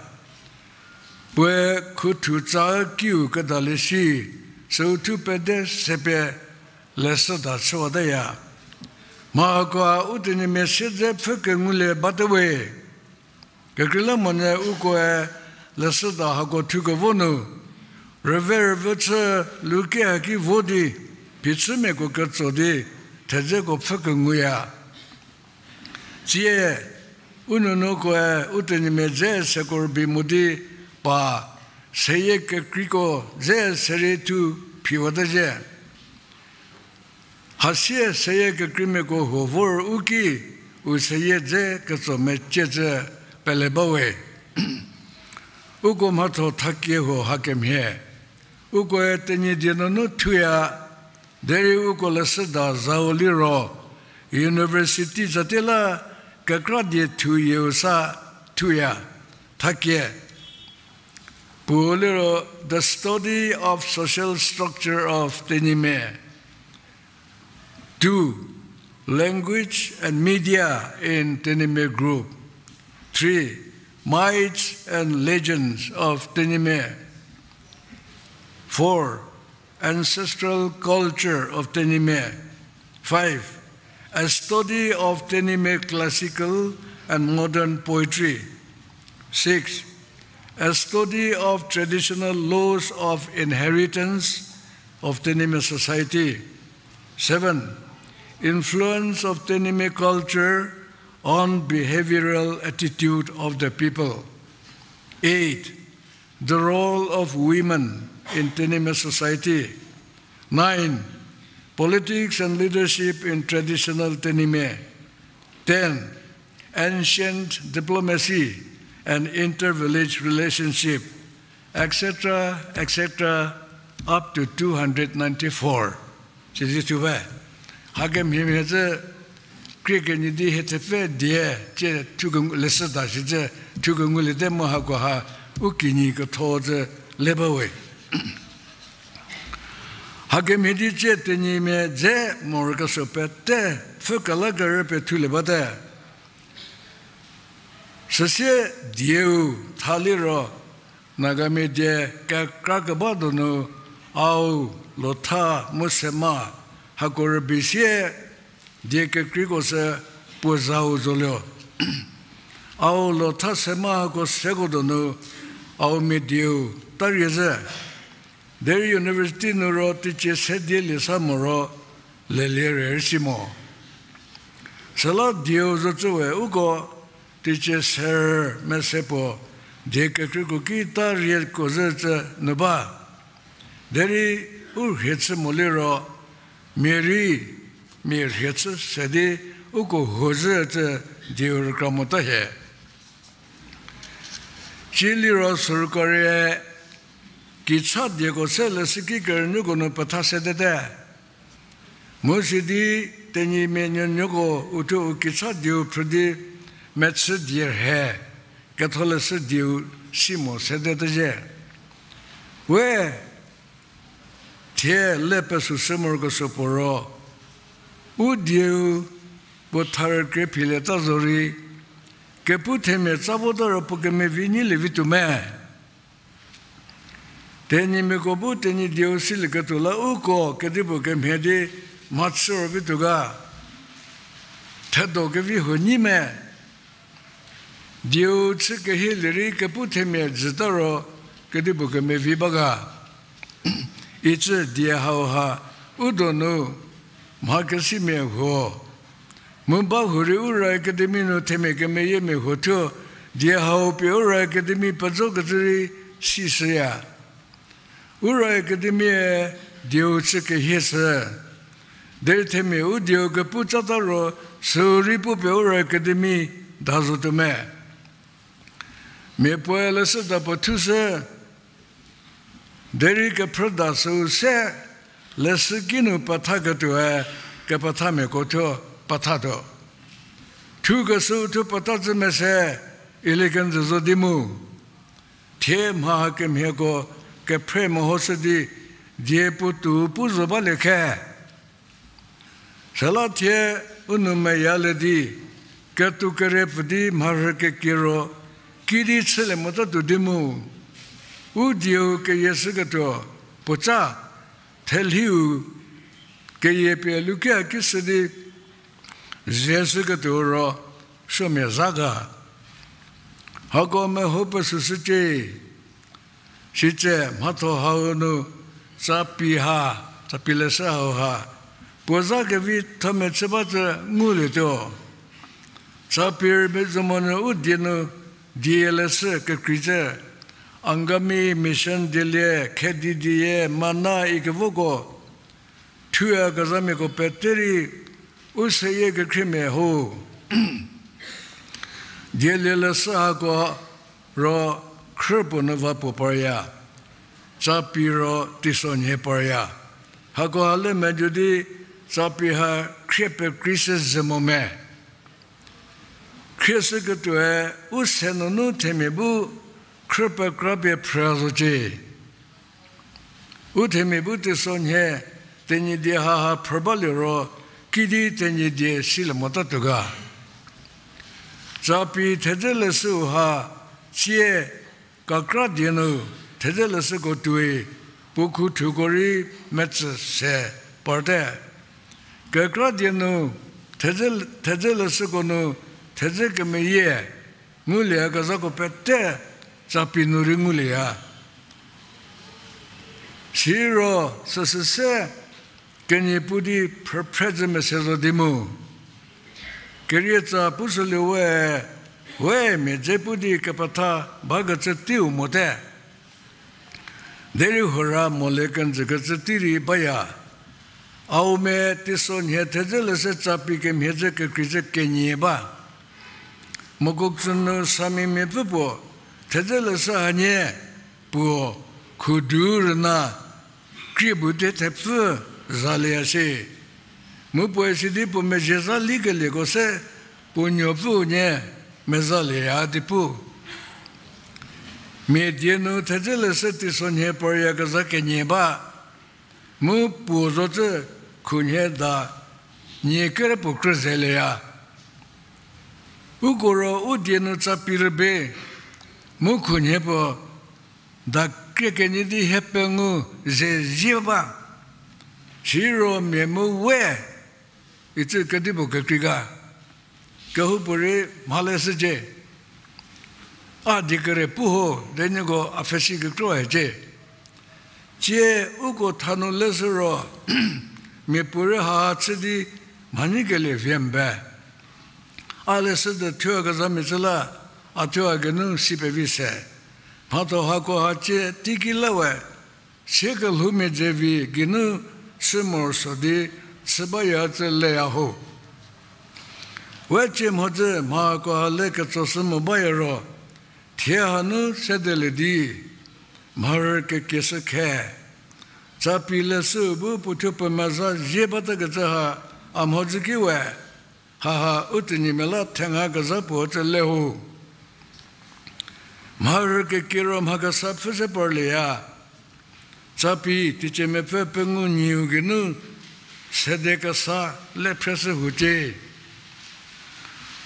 Puoe khuthu tsa kiu kedalie shi, süu thu pede sepie leshüda chüwataya. Mha hakoa u Tenyimia siedze pfhü kengulie bate we. Kekreilamonyü ukoe leshüda hako thukevo nu, rüve rüvü chü luke haki vo di, phichümiako ketso di, thedzeko pfhü kenguya. Tsie, u nunukoe u Tenyimia dze seko rübei mo di pa, seyie kekreiko dze serie thu phiwate zhie. Hasie seyie kekreimiako huo vor u ki, u seyie dze ketso meciecü pele bawe. Uko mhatho thakie huo hakemhie. Ukoe Tenyidie nunu thuya, derei uko leshüda zau liro, university zatie la kekra die thuyieu sa thuya, thakie. Puo liro, The Study of Social Structure of Tenyime. Two, Language and Media in Tenyime Group. Three, Myths and Legends of Tenyime. Four, Ancestral Culture of Tenyime. Five, A Study of Tenyime Classical and Modern Poetry. Six, A Study of Traditional Laws of Inheritance of Tenyime Society. Seven, Influence of Tenyime Culture on Behavioral Attitude of the People. Eight, The Role of Women in Tenyime Society. Nine, Politics and Leadership in Traditional Tenyime. Ten, Ancient Diplomacy and Inter-Village Relationship, et cetera, et cetera, up to two hundred ninety-four. Sidi thuba. Hakemhie mhie cü krie kenyi di hie thepfü die, cie thuke leshüda shi cü thuke ngulie te mu hako ha u kinyi ketho cü le bawe. Hakemhie di cie Tenyimia dze morokesuo pete pfhü kelakerü pie thulie bate. Süsie dieu thaliro, Nagamia die kekra keba donu Ao, Lotha mu Sema hako rübei sie die kekreiko sü puo zau zolie. Ao, Lotha, Sema hako seko donu Aomia dieu tarie zhü. Derei university nu ro teicie se die lie sa moro lelie rei si mo. Süla dieu zocü we uko teicie ser mese puo die kekreiko ki ta rieko zhü cü nu ba. Derei u rhie chü moliro, mia rei mia rhie chü se di uko huo zhü cü dieu rükra mota hie. Ciliro sorkarie kicha dieko se leshüki kerünuoko nu petha sedete. Mu sidi Tenyimia nuonuoko uthuo u kicha dieu phrü di mechü die rhe, ketholeshü dieu si mo sedete zhie. We thie le pesü se morokesuo puo ro, u dieu puo tharükrie philieta zorei, kepu themia tsa vota ro puo kemevi nyilie vituo me. Tenyimiako bu Tenyi dieu silieketuo la uko kedipuo kemhie di mhachü ro vituo ga. Thedo kevi huo nyi me. Dieu chü kehielie rei kepu themia jüta ro kedipuo kemevi ba ga. Icü die hauha u donu mha kesimia huo. Mu ba hurei Ura Academy nu themia kemeyiemia huo thuo, die hau pie Ura Academy pezokecü rei sishüya. Ura Academy-e dieu chü kehie shü. Derei themia u dieu kepu cata ro, sürei pu pie Ura Academy da zotuo me. Mia puoe leshüda puo thushü, derei kephrüda süu se, leshüki nu pethaketuoe kepethamiako thuo pethatuo. Thukeshüu thuo petha zhü mese, ilie kenjü zo di mu. Thie mha hakemhieko kephre mehoshü di, die puotou pu zo balie khe. Süla thie u nou meyalie di, ketou kere pfü di mharhü kekie ro, kidi chülie motatuo di mu. U dieu keyieshüketuo, puoca, thelhiu, keyie pie lukia kishü di, zieshüketuo ro, suomia zha ga. Hako meho pesüshücie. Sitse mhatho hau nu, Capi ha, Capi leshü hau ha, puo zha kevithomia chü ba cü ngulietuo. Capi rübei zo monyü u die nu, die leshü kekreicü, Angami, Mission dielie, Khedi die, Mana ikevoko, thuyakezhamiako pete rei, u seyie kekhriemia ho. Dielie leshü hako ro khrü puo nu va puo parya, Capi ro teisonhie parya. Hako ha le medo di Capi ha khrie pekrei se ze mo me. Khrieshüketuoe u se nunu themia bu khrü pekra pie phrü zocie. U themia bu teisonhie Tenyidie haha phrü balie ro, kidi Tenyidie silie motatuo ga. Capi thedze leshüu ha, tsie kekra die nu thedze leshüko tuoi, puo khu thuko rei metsü se parte. Kekra die nu thedze, thedze leshüko nu thedze kemeyie ngulieyakezhako pete Capi nu rei ngulieya. Siro süsü se kenie pu di phrüphrezhü mese zo di mu. Kerietsa pushülie we, we mia dze pu di kepetha bakecü teiu mote. Derei hora molie kenjükecü tei rei baya. Aume teisonhie thedze leshü Capi kemhie dze kekreicü kenie ba. Mokokchung nu Samimiapfü puo thedze leshü hanie puo khudu rüna krie bu te thepfü zalieya shie. Mu puoe sidi puo mezhie zha likelieko se puo nuopfüu nie mezalieya di pu. Mia die nu thedze leshü teisonhie paryakezha kenie ba, mu puo zocü khunhie da nie kere puo krü zelieya. Uko ro u die nu Capi rübei, mu khunhie puo da krie kenie di hie pengou ze zie ba. Siro mia mu we, icü kedipuo kekrei ga. Kehoupuorei mhaleshücie. A die kere pu ho, de nieko a pfhesi kekrü hecie. Tsie uko thanu leshü ro, miapuorei ha chü di mhanyi kelie vie mbe. A leshüde thuyakezhamia cü la, a thuya geinu si pevi se. Mhatho hako ha tsie teiki la we, sie kelhoumia dze vi geinu chü morosuo di chü baya cü leya ho. We tsie mhodzü mha hako ha le ketsoshü mo baya ro, thie hanu sedelie di, mharhü kekieshü khe. Capi leshüu bu puothuo puo mezha zie batakecü ha a mhodzü ki we, haha u tenyimia la thengakezha puo cü le ho. Mharhü kekie ro mha kesa pfhü se parlieya. Capi teicie mepfü pengou nyiu geinu sede kesa le phreshü hucie.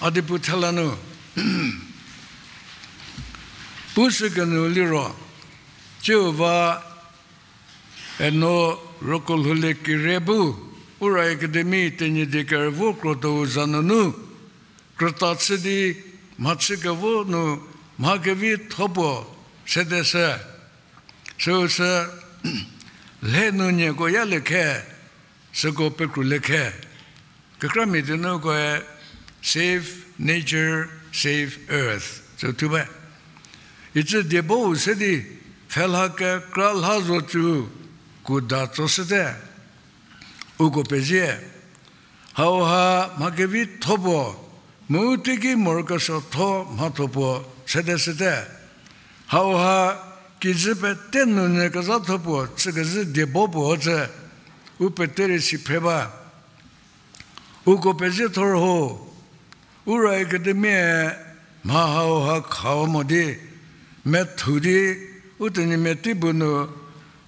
A dipu thela nu pushü kenu liro, tsiu va eno roko lhoulie kire bu, Ura Academy Tenyidie kerüvo krotho-u za nunu, krüta chü di mhachü kevo nu mha kevitho puo sedeshü. Süu sü lhe nu nieko yalie khe, süko pekrulie khe. Kekramia di nu ukoe Save Nature, Save Earth sü thu ba. Icü die bou se di pfhelha kekra lha zo cü kuda tsoshüte. Uko pezie. Hauha mha kevitho puo, mu teiki morokesuotho mhatho puo sede sete. Hauha kijü pete nunyü kezhatho puo chükezhü diebo puo cü, u pete rei si phre ba. Uko pezie thor ho, Ura Academy mha hauha kha mo di, methu di, u tenyimia tei bu nu,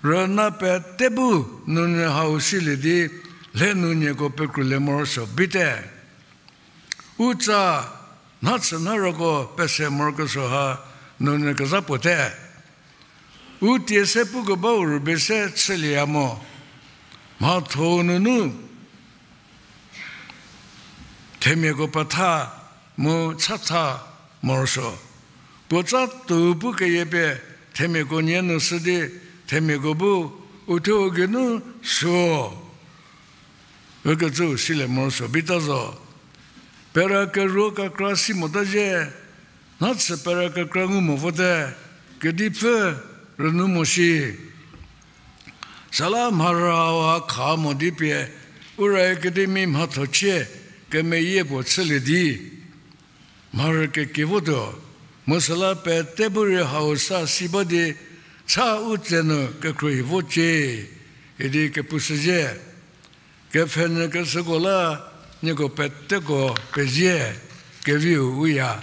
rüna pete bu nunyü hau silie di, lhe nunyüko pekrulie morosuo bate. U tsa, nha chü nha roko pese morokesuo ha nunyü kezha puo te. U tie se pukebau rübei se chülieya mo. Mhatho nunu themiako petha mu chatha morosuo. Puotsa tou pu keyie pie themiako nie nu shü di, themiako bu uthuo geinu suo ükecü silie morosuo bata zo. Pera keruo kekra si mota zhie, nha chü pera kekra ngu mo vote, kedipfü rünu mo shi. Süla mharü hauha kha mo di pie, Ura Academy mhathochie kemeyie puo chülie di mharü kekie votuo, mu süla pete bu rei hau sa si ba di, cha u tse nu kekhruohi vocie, idi kepushüzhie. Kepfhenyü keshüko la, nieko peteko pezie, keviu uya.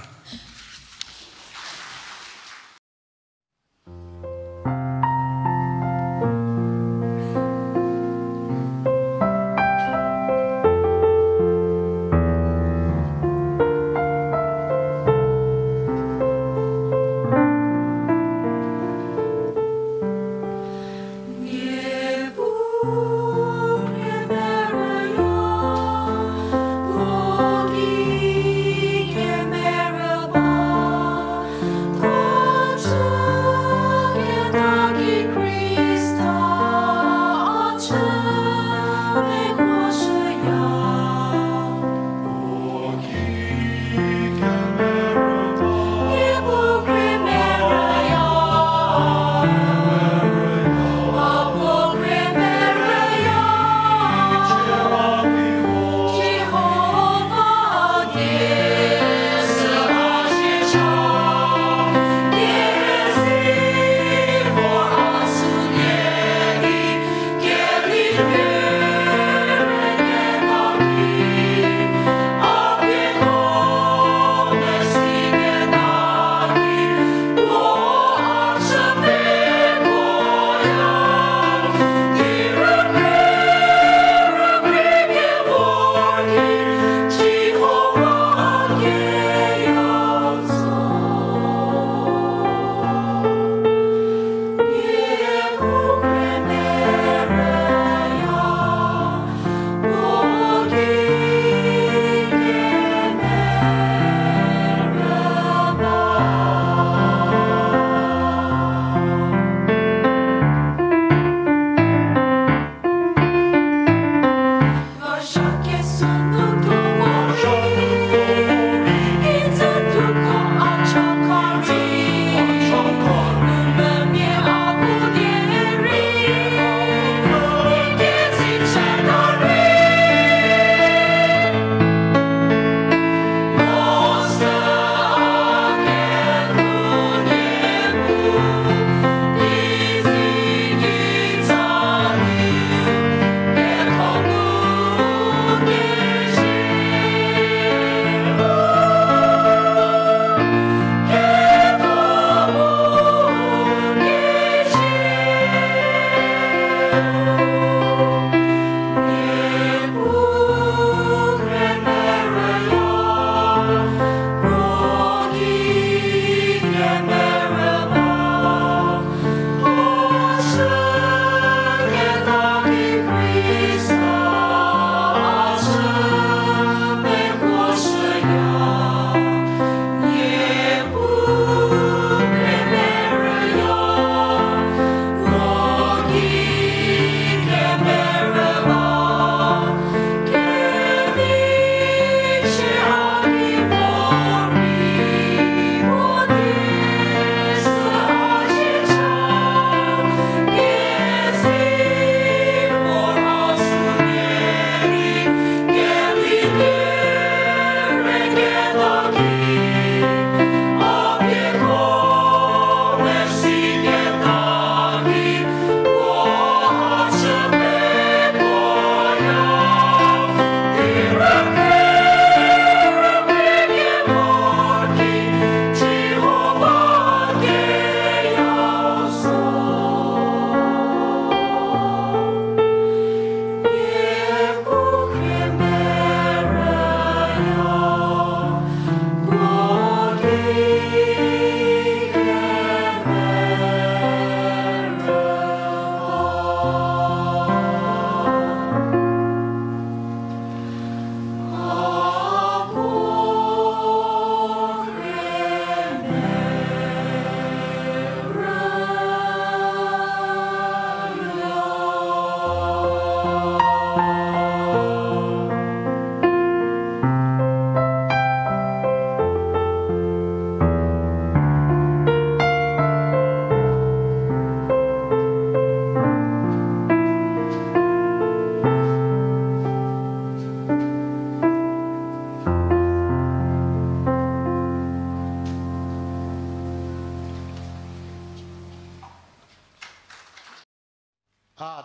A,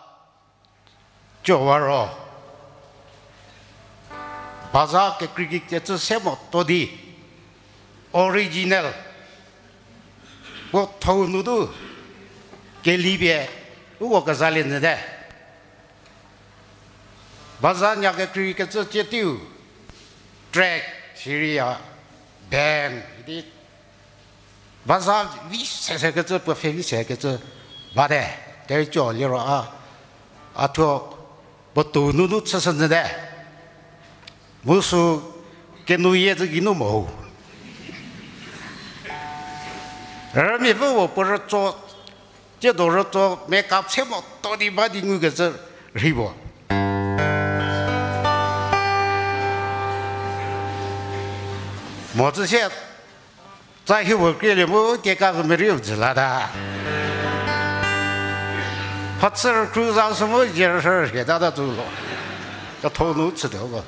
cova ro. Baza kekreikecü se moto di. Original. Puo thou nu du. Kelipie. Uko kezalie nyü te. Baza nya kekreikecü tie tiu. Track, siriya, band, idi. Baza vi sesekecü, puo pfhe vi sekecü, bate, terei co liro a, a thuo, puo tou nunu chüshü nyü te. Mu sü kenouyie zü geinu mo. Rümi pfüpuo puo rütso, tsiedo rütso, makeup se moto di ba di ngukecü rhi puo. Mo tsü sie, tsa hipuo krielie mu keka kemerieu jü la ta. Phatsü rükru za sü mu zie rüshü rhie ta ta tsu lo. Ketho nu chütuo ko.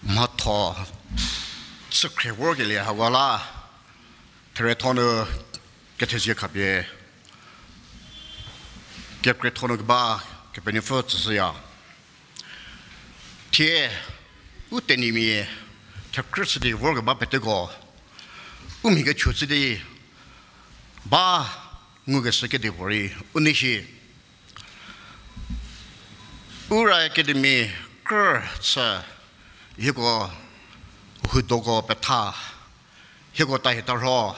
Mhatho chükhrie vorkelie hawa la, therietho nu kethezie khapie, kekrietho nu keba Kepenuopfü tsüshüya. Thie, u tenyimia, thekrü chü di vorkeba peteko, u mhi kechu chü di, ba ngukeshü kedipuorei u nei shi. Ura Academy krü chü hieko hudoko petha, hieko tahi tarho,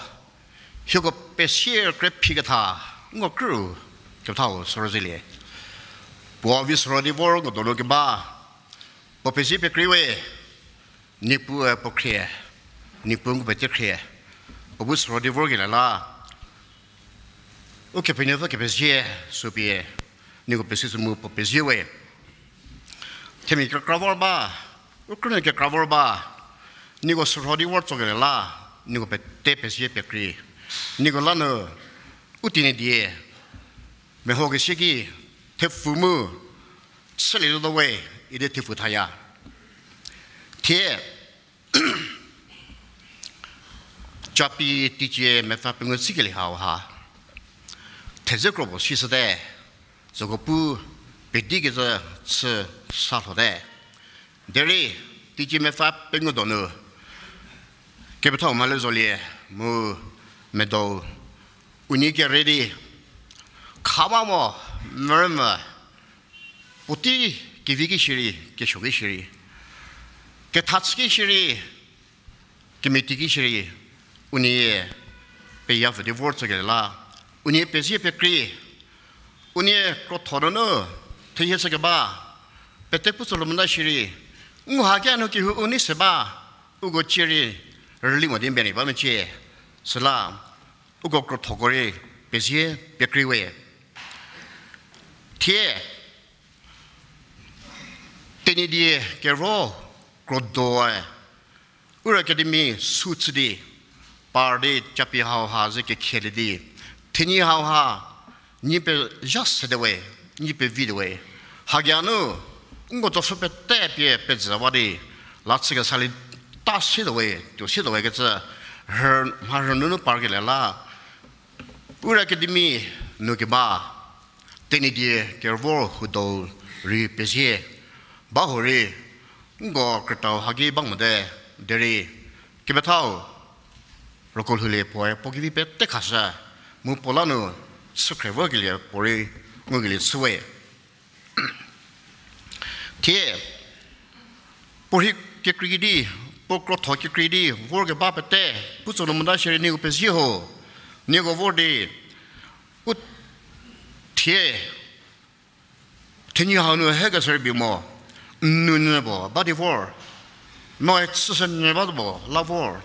hieko pesie krephi ketha, nko krü kethau sürüzielie. Puo vi sürho di vor nko donu keba, puo pezie pekrei we, Niepuu puo khrie, Niepuu nko pete khrie, puo bu sürho di vorkelie la, Ukepenuopfü kepezie sü pie, nieko pesie sü mu puo pezie we. Themia kekra vor ba, u krünuo kekra vor ba, nieko sürho di vor tsokelie la, nieko pete pezie pekrei. Nieko la nu, u Tenyidie, mehokesie ki, thepfu mu, Sülie zo we, idi thepfu thaya. Thie, Capi teicie mepfü pengou tsikelie hau ha. Thedze kro puo sishüte, süko pu pedi kezü chü sa lhote. Derei, teicie mepfü pengou donu, kepethau Mhale Zolie, mu medal, unie kere di, khama mo, mürümü, puotei kevi ki shierei, kesuo ki shierei, ketha chü ki shierei, kemeti ki shierei, unie peya pfü di vor tsükelie la, unie pezie pekrei, unie krotho nunu, thehie chükeba, pete pu tsü lo mota shierei, ngu ha kinu kehou u nei se ba, uko cierei, rüli mo di mia rei ba mecie, süla, uko krothoko rei, pezie pekrei we. Thie, Tenyidie kero krodoe, Ura Academy sü chü di, par di Capi hau ha ze kekhielie di, thenyi hau ha, nyi pezha sede we, nyi pevi de we. Hageinu, nko tsoshü pete pie pezüwa di, la chü kesa li ta sede we, tuo sede we kecü, mha rhü nunu parkelie la, Ura Academy nu keba, Tenyidie kevor hudo rei pezie. Ba hurei, nko krütau haki ba mote, derei, kepethau, roko lhoulie puoe, puo kevi pete khashü, mu puo la nu, chükhre vorkelie puorei, ngukelie chüwe. Thie, puo rhi kekreiki di, puo krotho kekrei di, vorkeba pete, pu tsü lo mota shierei nieko pezie ho, nieko vor di, u thie, thenyi hau nu hekeshü rübei mo, n nou nyü puo, ba di vor, noe chüshü nyü ba puo, la vor,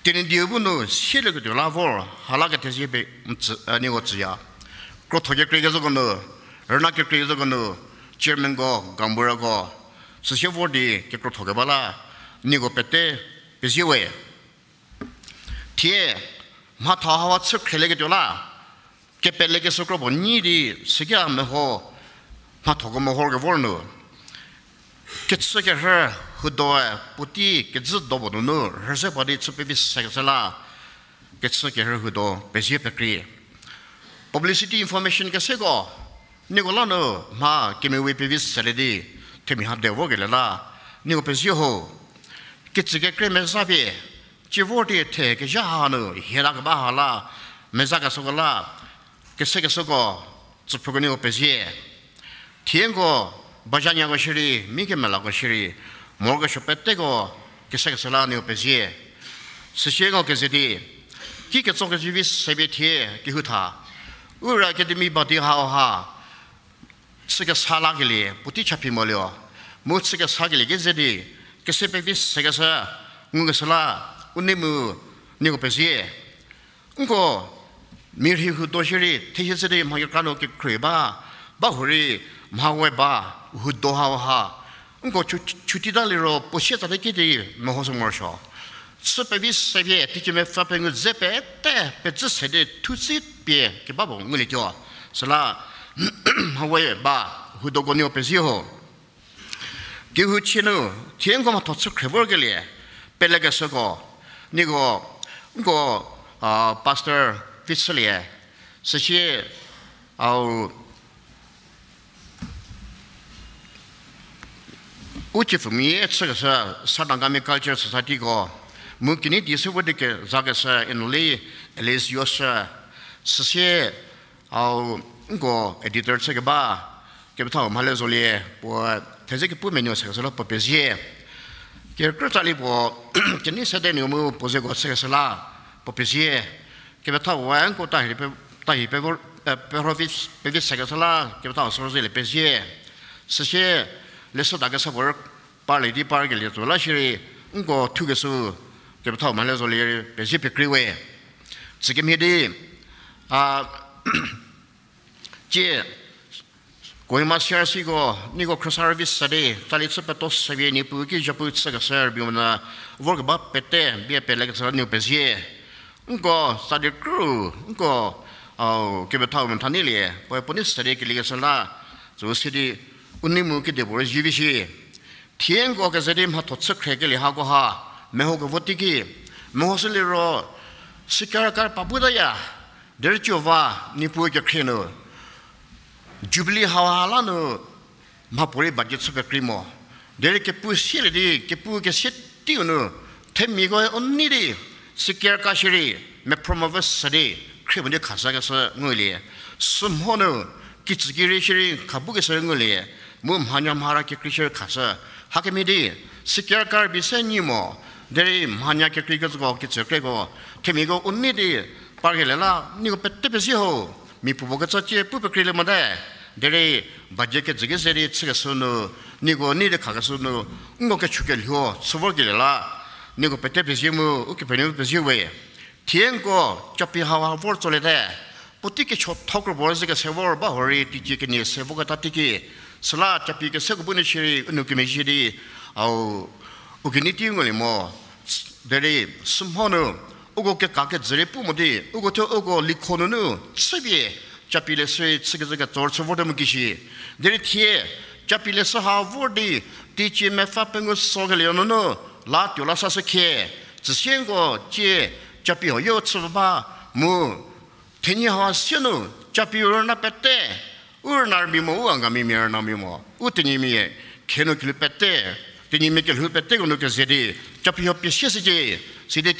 Tenyidie bu nu, sielieketuo la vor, hala kethezie pie, nieko tsüya. Krotho kekreikezhüko nu, rüna kekreikezhüko nu, chairmanko, gaonburako, süsie vor di kekrotho keba la, nieko pete, pezie we. Thie, mhatho hawa chükhrelieketuo la, kepelekeshü kro puo nyi di süki a meho, mhathoko mehor kevor nu. Kechü kerhü hudoe puotei kezhü do puo nunu rüze pa di chü pevi sekeshü la, kechü kerhü hudo pezie pekrei. Publicity information keseko, nieko la nu mha kemewe pevi selie di, themia ha de vorkelie la, nieko pezie ho. Kecü kekrei meza pie, cie vor di the kezha ha nu hieta keba ha la, mezakeshüko la, kesekeshüko, tsüphrüko nieko pezie. Thienko, bajanyako shierei, mi kemelako shierei, morokesuo peteko, kesekeshü la nieko pezie. Süsie nko keze di, ki ketso kezivi sepie thie kehou tha, Ura Academy ba di hau ha, chükesa lakelie puotei cha phi molio, mu chükesakelie ki ze di, kese pevi sekeshü, ngukeshü la, u nei mu, nieko pezie. Nko, mia rhi hudo shierei, thehie chü di mha kekra nu kekhrie ba, ba hurei, mha we ba, hudo hau ha. Nko chu, chuti ta liro, puo sie tsa di ki di, mehoshü morosuo. Chü pevi sepie, teicie mepfü pengou dze pete, pezhü se di, thu si pie, keba puo ngulietuo. Süla, mha we ba, hudoko nieko pezie ho. Kehou chie nu, thienko mhatho chükhrei vorkelie, pelekeshüko, nieko, nko, a, Pastor Vitsülie, süsie, au, u ciepfumia chükeshü, Southern Angami Culture Society ko, mu kenei di se vo di kezakeshü, Enoli Aloysius, süsie, au, nko editor chükeba, kepethau Mhale Zolie, puo theze kepu menuo sekeshü la puo pezie. Kekrü tsali puo, kenei sede nu mu puo zeko chükeshü la puo pezie. Kepethau we nko tahi pe, tahi pe vor, eh, pe ho vi, pevi sekeshü la, kepethau Sorozelie pezie. Süsie, leshüda kesa puo rei parlie di parkelie tso la shierei, nko thukeshü, kepethau Mhale Zolie pezie pekrei we. Tsükemhie di, a, cie, Kohima C R C ko, nieko khriesa rüvi sa di, tsali chü peto sevie Niepuu ki zhapu chükeshü rübei monyü, vorkeba pete, bie pelekeshü la nieko pezie. Nko, tsali krü, nko, au, kepethau Menthaneilie, puoe puo nei sa di keliekeshü la, tsü si di, U nei mu kedipuo rei zivi shi. Thie nko keze di mhatho chü khriekelie hako ha, meho kevo teiki, mehoshü liro, sikar kar pa butaya, derei ciova, Niepuu kekhrie nu, Jubilee hauha la nu, mhapuorei budget chü pekrei mo. Derei kepu sielie di, kepu kesie teiu nu, themiako u nei di, sikar ka shierei, mephrü mo vü sa di, khrie mo di khashükeshü ngulie. Sümho nu, kitsü ki rei shierei, khabukeshü ngulie. Mu mhanya mhara kekrei shierei khashü. Hakemhie di, sikar ka rei bi se nyi mo, derei mhanya kekreikecüko, kitsü kreko, themiako u nei di, parkelie la, nieko pete pezie ho, mia puopuo kecü cie pu pekreilie mote, derei budget kejü keze di chükeshü nu, nieko nei di khakeshü nu, nko kechu kelhuo, chü vorkelie la, nieko pete pezie mu, Ukepenuopfü pezie we. Thie nko, Capi hauha vor tsoliete. Puotei kecho thokro puo zhü kese vor ba horei teicie kenie se voketa teiki. Süla Capi keseko bu nu shierei u nou kemezhie di, au, u kenei tei ngulie mo. Derei sümho nu, uko keka kejü rei pu mo di, uko thuo uko likho nunu, chüpie, Capi leshü rei chükezhü ketsor chü vorte mu kishi. Derei thie, Capi leshü ha vor di, teicie mepfü pengou sokelie nunu, la tuo la sashü khie, tsüsie nko cie, Capi huoyo chü ba, mu, thenyi ha sie nu, Capi u rüna pete, u rüna rümi mo, u Angamimia rüna mi mo, u Tenyimia khenu kelhou pete, Tenyimia kelhou peteko nu keze di, Capi huo pie sie shücie, sidi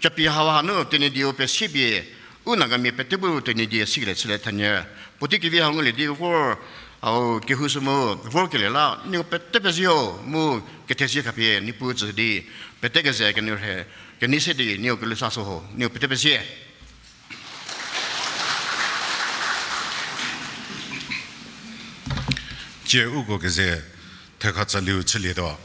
Capi hauha nu Tenyidie u pie siepie, u Nagamia pete bu Tenyidie sikelie chülie thanyü. Puotei kevi ha ngulie di vor, au kehou sü mu, vorkelie la, nieko pete pezie ho, mu kethezie khapie, Niepuu tsü di, pete keze kenu rhe, kenei se di, nieko kelhou sa sü ho, nieko pete pezie. Cie uko keze thekha tsaliu chülietuo.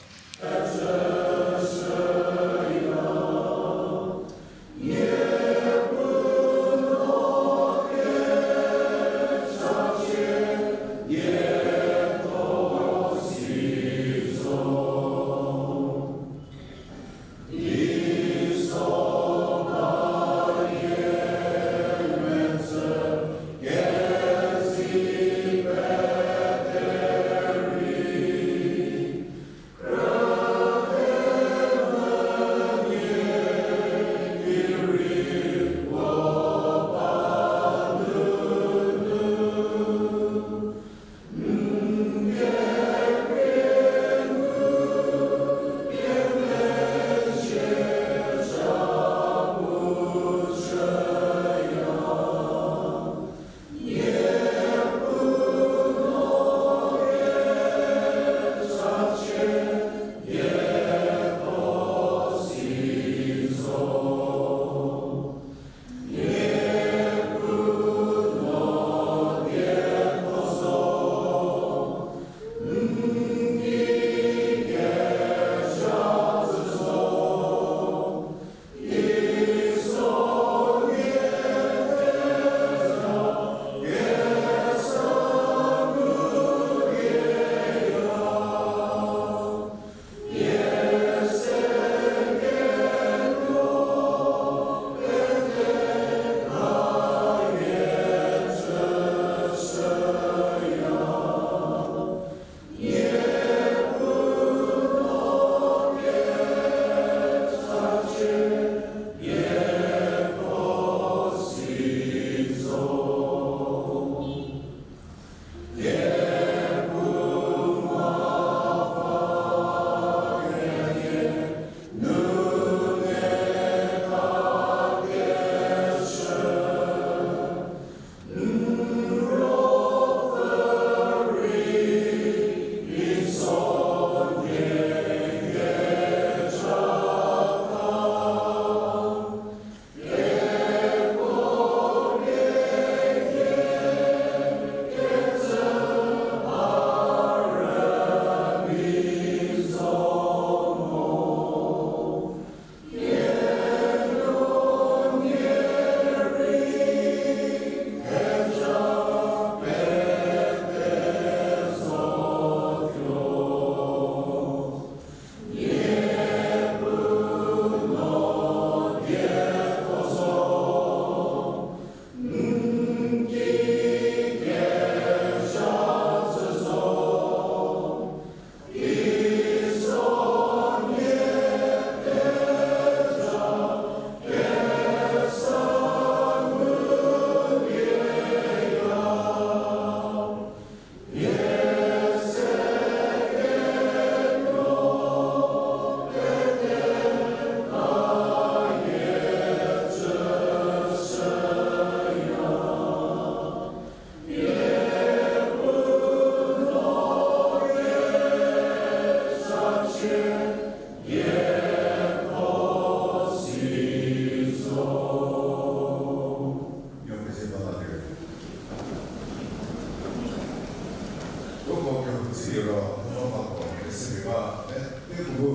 Siro, kevako, keseko ba, e, te bu,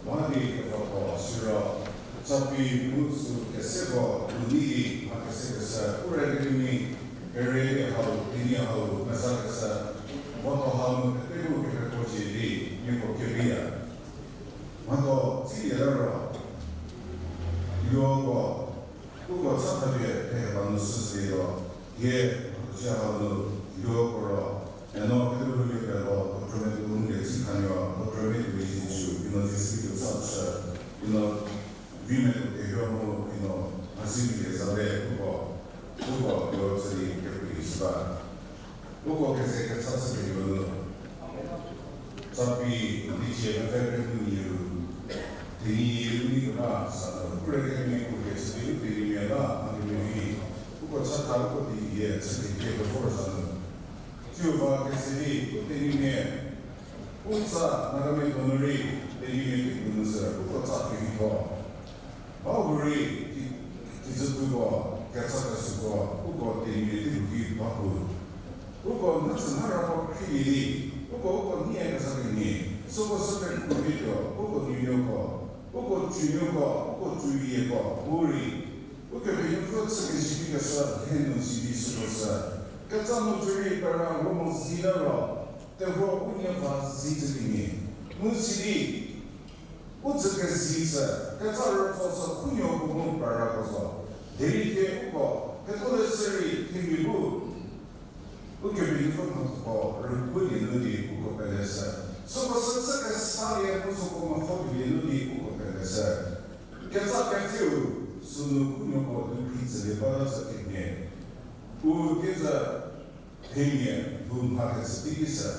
mha di kevako, siro, Capi mu sü keseko, lu ni di, mha kesekeshü, Ura Academy, kere di hau, tini hau, meza keshü, mhatho hanu, te bu kepekro cie di, nieko keviya. Mhatho, tsi yela ro, yoko, uko cha thapie, peheba nu süsü ro, ye, mhatho cha hanu, yoko ro, eno, ketuo lu ye pelo, Doctor Metuo nu le tsi khanyo, Doctor Metuo le tsi chu, ino J C B to sa chü, ino, vi Metuo kehio mu, ino, mhasi vi le za le, uko, uko, yo tsali, kepri süba. Uko keze kecha chü keyonu. Capi, teicie mepfü kenu nyi ru. Tenyimia ru ni keba sa nu. Ura Academy ko kechü di u tenyimia la, a tenyimia vi. Uko chatha uko teicie chü kekie kevor sa nu. Tsiu va kechü di u tenyimia. U tsa Nagamia donu rei tenyimia kikru nu sü uko tsa keviko. Ba hurei ki, kijütuoko, ketsakeshüko, uko tenyimia teiu ki ba hu. Uko mhachü mharako khrilie di, uko uko nie kesa kenie, süko sü pekru vituo, uko nuonuoko, uko tsunuoko, uko tsuyieko, hurei. Ukepenuopfü chü kezivi kesa, henu zivi süko sü. Ketsa nu cü rei pera romo zi liro, terhuo u nie va zi zü kenie. Mu sidi, u dzü kezi sü, ketsa rütso sü khunuoko mu perako zo. Derei thie uko, hetho le sü rei themia bu, Ukepenuopfü mhatho rügulie nu di uko pele sü. Süko sü chü kesalie mu süko mhatho pielie nu di uko pele sü. Ketsa kepfheu, sünu khunuoko dukhri tsülie bata sü kenie. U kecü themia bu mha kecü teiki sü.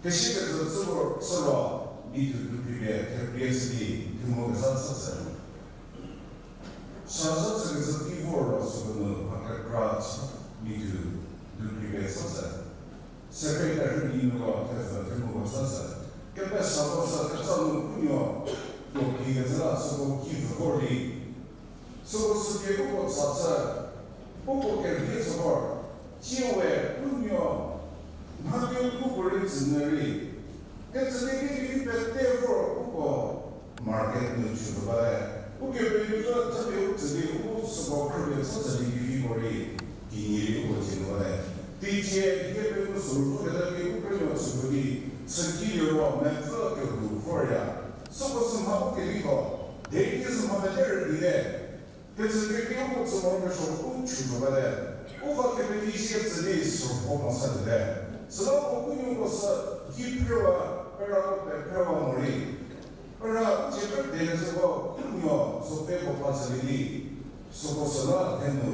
Kesikecü chü ro, chü ro, mi thu dukhri pie, thepie chü di, themo kesa chü sü. Sazha tsükecü ki vor ro süko nu mha kekra chü mi thu dukhri pie chü sü. Secretary ni nu ro thezü themu ro chü sü. Kepesako sü ketsa nu khunuo tuo ki kecü la süko ki vü vor di. Süko sü pie uko tsa chü, uko kerhie chü vor. Tsie we khunuo mha keu uko rei tsü nyü rei. Kecü di kevi pete vor uko market nu chü bate. Ukepenuopfü thapie u tsü di u süko khrüpie chü tsü di keviko rei kinyi rei uko dzie nu bate. Teicie hie pengou sü ru keta ki u krünuo chüko di, chü ki liro mepfü kehou vorya. Süko sü mha u keviko, derei ki sü mha pete rüdi te. Kecü kekreiu u tsü morokesuo u chü tuo bate. U va kepevi sie tsü di sürho mo sa tuote. Süla puo khunuoko sü ki phrewa, pera ko pe phrewa morei. Pera u cie pete süko khunuo zo peko pa tsülie di. Süko süla thenu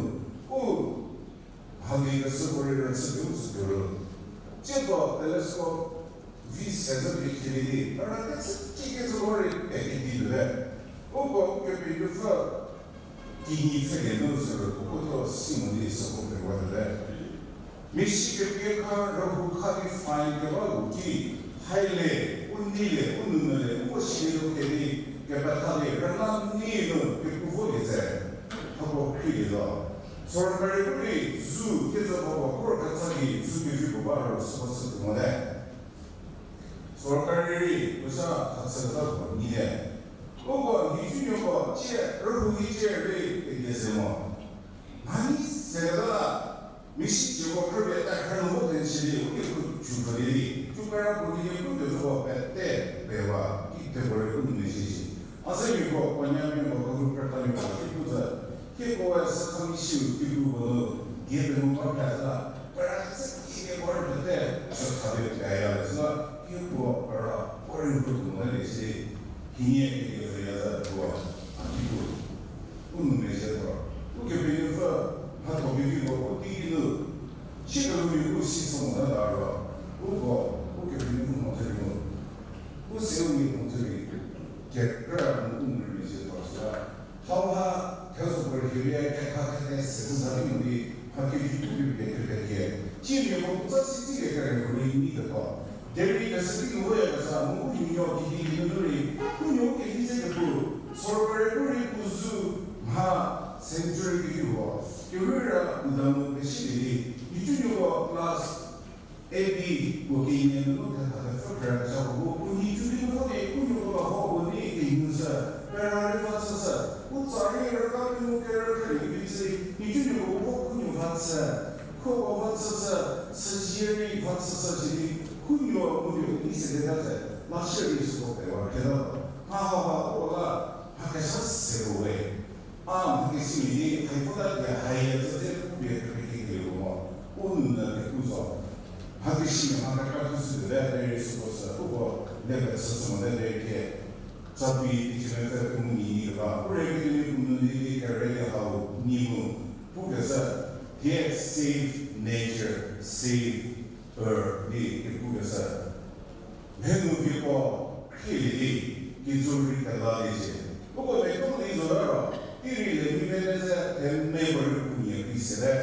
u mhali kesüko rei rüchü di u tsü tuo ru. Tsiedo telescope vi se zo pie khilie di. Pera kecü ki kecü ko rei pekidi tuote. Uko Ukepenuopfü kinyi pfhelie nu sü ru puo thuo si mo di süko pewa tuote. Misi kepie kha rühu kha di fine keba u ki, haile, u neile, u nounüle, uko silie zo kedi, kepethalie, rüna nei nu kepu volie tse, hako khrilie zo. Sorkari bu rei zu kecü hako kor ketsa di zu kevi puo ba ro süko sü tuo mote. Sorkari rei puo sa thachü keta puo nyi te. Uko nhicunuoko cie rühu hi cie rei pekeze mo. Mhani se keta la, misi cieko khrüpie ta khrünu vo tenshü di u kekhu chü pfülie di, cukara puo di kekhu tuo zhüko pete pewa, ki teko rei u nu mezhie shi. A se miako, puo nya miako, kehou krüta miako ki pu zhü, kiekoe sü khami shiu ki pu puo nu, die pengou ba pha zhü la, pera se ki miako rei pete, sü kha di peya le zhü la, kiekoe pera puo rei pu puo nu le shi, hinie ki di zhü ya zhü puo, a ki pu. U nu mezhie tuo, Ukepenuopfü mhatho keviko u teiki nu, chikelu rei u si sü mota ta ro, uko, Ukepenuopfü mhodzü rei mu, u se u nie mhodzü rei, kekra mu u nu rei mezhie tuo süla. Hauha, thezho puo rhie rie kekha kete se zü za di mo di, mha kevi pu rei pie kete kie. Cimiako u tsa si tsi kekra rei ni ketuo. Derei kesü ki nu voya kesa mu u nuonuo kidi ki nunu rei, u nuo kevi ze kepu, sorkari bu rei puo zu mha century kedi huo, kerheira u danu pesilie di, nhicunuoko class Ebi, puo kenie nunu thepha kepfü phrü kezhako bu, puo nhicu di vo di, u nuoko ba ho puo di kinu sü, pera rei va chü sü, u tsa rei rüka pinu kerü khrü di vi chü di, nhicu nuoko bu khu nuo va chü, khu ba va chü sü, chüzie rei va chü sü sidi, khu nuo mu di u di se keta se, la shie rei süko pewa keta. Ha ha ha, u la, ha kesa se we. A mha kesi mhie di, hai puta pie hai ya zü ze pu pie kepekekelieko mo, u nou nyü kepu zo. Mha kesi mhie mha kekra thu sü de derei süko sü, uko le pechü sü mo de derei ke. Tsapi teicie mepfü kemu nyi ni keba, u rei kedi ni u nou di di kere di hau ni mu, pu kezhü, thie save nature, save earth di kepu kezhü. Mhenu vieko khrie di, kijü rei kela di cie. Uko meko di zo ro, i rei le mi mene ze, themeko rei punie pi se le,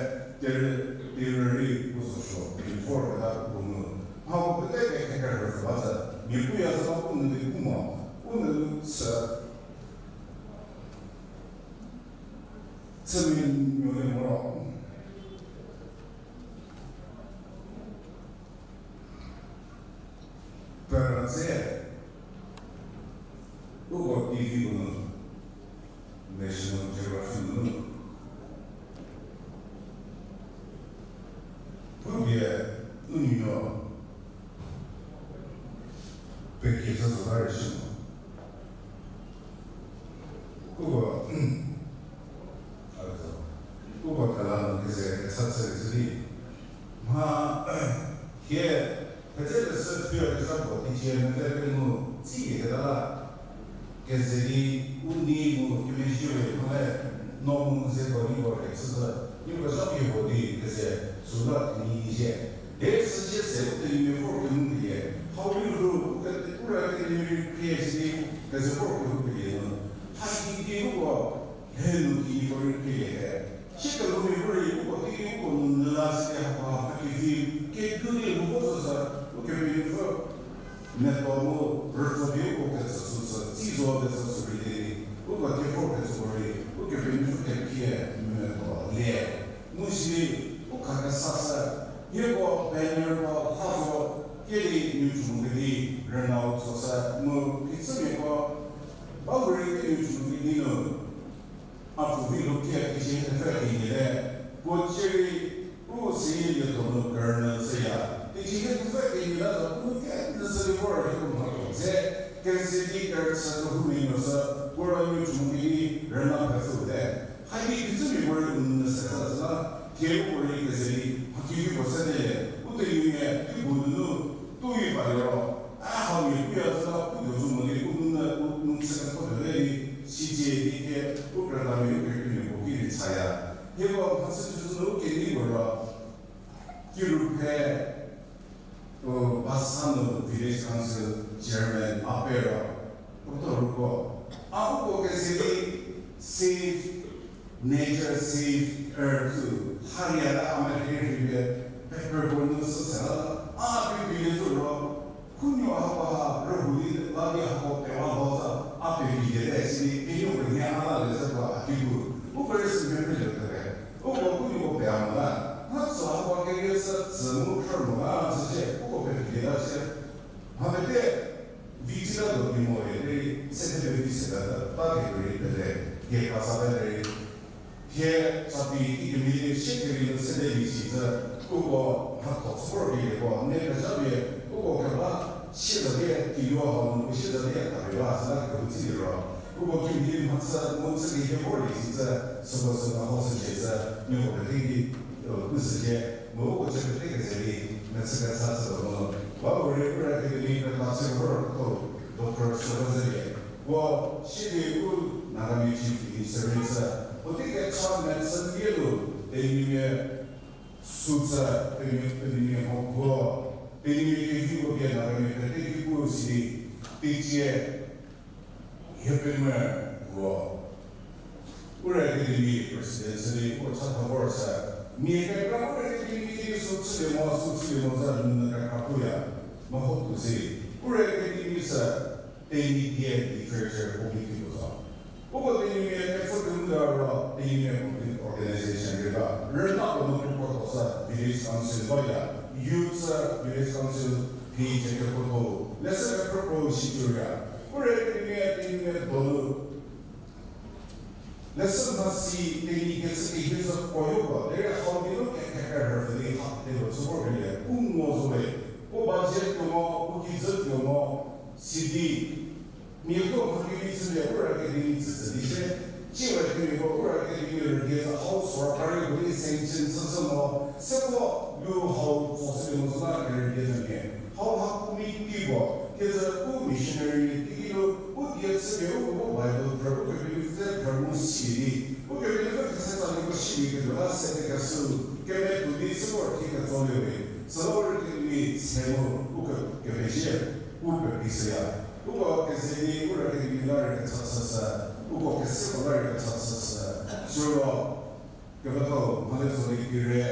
terü, terü rei pu zo sho, reinforce keta pu nu. Mha ko pete ke ke ke rüzü ba zü, mia pu ya zü ba pu nu di pu mo, pu nu sü. Chümi nuo le mo ro. Pera tse, uko T V ko nu, National Geography nu, pu pie u nuo pekie zü zo ba rei shi mo. Uko, uko kela nu keze kecha chü di. Mha, hie, hetse le sü phi kezha puo teicie mepfü kemu tsie keta la. Keze di u nei mu kemezhie we mha le, no mu ze ko ni ko rei chü zü, ni ko zha pie puo di keze süla kenyi ni zhie. Derei süsie se u tenyimia vor kenu kelie, hau rei ru, u ke, u ra tenyimia rei khrie sidi, keze vor kenu kelie nu. Ha ki di uko, he nu ki ni ko rei khrie he. Shie kelhoumia bu rei uko ki di uko nu nyü la sidi hako ha ki vi, kedu di uko zo sa, Ukepenuopfü medo mu rütso di uko ketsü süsü, tsi zo ketsü sü rei di, uko kevor ketsüko rei, Ukepenuopfü kepie medo lie. Mu sidi, u kha kesa sü, hieko banner ko la zo, kedi nuochü mo kedi, rüna u tso sü, mu kitsümiako, ba mu rei kedi nuochü mo kedi nu, a pfü vi lo kie teicie thepfü kenie le, puo cierei u seyie lietuo nu kerünyü chüya. Teicie thepfü kenie la zo, u kie nyü chü di vor rei u mhatho dze, keze di kerüchü kehoumenuo sü, puo rünyü chü mo kedi rüna pfü te. Haidi kitsümiako rei u nyü se zü la, thie uko rei keze di, mhakivi puo se te le, u tenyimia, ki bu nunu, tuoi ba liro, a hamia puya zü la, u tuo zü mo di, u nyü, u nyü chü ketho te le di, sitsie di thie, u krütamia, u krütamia puo ki rei chaya. Hieko mhachü chüzü nu kenei puo ro, Kiruphe, u Bassa nu Village Council Chairman a pe ro, u tuo ruko. A uko keze di save nature, save earth sü, haria la a mha rei rei pie, paper puo nu sü se la, a pie pie zü ro, Khunuo hako ha rühou di la di hako pewa lho zü a pevi di te sidi, kenuo puo nhie a la le zü puo a ki bu. Uko rei sü mia pele te. Uko khunuoko pea mo la, mhatho hako kerie sü tsü mu khrü mo la zü shie, uko pevi di la shie. Mha pete, vi tsi la do di mo e, rei, se te pevi se la, ta ke rei pele, ke ka sa le rei. Thie, tsapi ki kemhie di shie keri nu sede di shi zü, uko mhatho chü vor di lieko, ne kezha pie, uko keba, shie za die, kiluo hau nu, shie za die, ta pie ba, süla kehou tsi liro. Uko kemhie di mhachü, mu chü kehie vor di shi zü, süko süko hau sü shie zü, nieko pete ki, u sü shie, mu uko chü pete keze di, mechü kecha chü lo mu. Ba ko rei, u ra kedi di, keba chü vor, ko, Doctor Süko Zelie. Puo sidi u Nagamia Chief Minister rei tsü, puotei kecha metsü die nu, Tenyimia sü tsü, Tenyimia, Tenyimia mhokuo, Tenyimia keviko pie Nagamia pete ki pu sidi, teicie, hie pengou puo. Ura Academy President sidi puo cha tha vor sü, mia kekra Ura Academy ki sü chülie mo, sü chülie mo zü nunu kekra puya, meho pu si. Ura Academy sü, Tenyidie Literature Committee puo zo. Uko Tenyimia kepfü kemvü ro Tenyimia Public Organization rei ba. Rüna puo nu puo puo to sü Village Council baya. Youth, uh, Village Council, phi jeke kotho. Leshü kephrüpro shituoya. Ura kemia, kemia donu. Leshü mhasi, teni kecü kehie zü koyo ba. Derei hau di no kekekere rüli ha, tebo tsüko rüli. U ngo zo le. U budget tuo mo, u kijü tuo mo, sidi. Mia puo mha kevi chülie Ura Academy tsütsü di shie, ciwe kemiko Ura Academy rüdie za hau sorkari ko di sanction chüzhü mo, seko lu hau tsoshülie mo züla kerüdie zümia. Hau ha committee puo, kecü u missionary, teiki lu, u die chülie, u ko Bible phrü, u kepenuopfü phrü mu sidi, u kepenuopfü kese tsaliko sidi kelu la sede kesü, kemetuo di seko rüthie ketsolie we, süla Ura Academy se mu, u ke, kepeshie, u pephi süya. Uko keze di Ura Academy la rei kecha chüshü, uko keseko la rei kecha chüshü. Siro, kepethau, mhale zo di kire,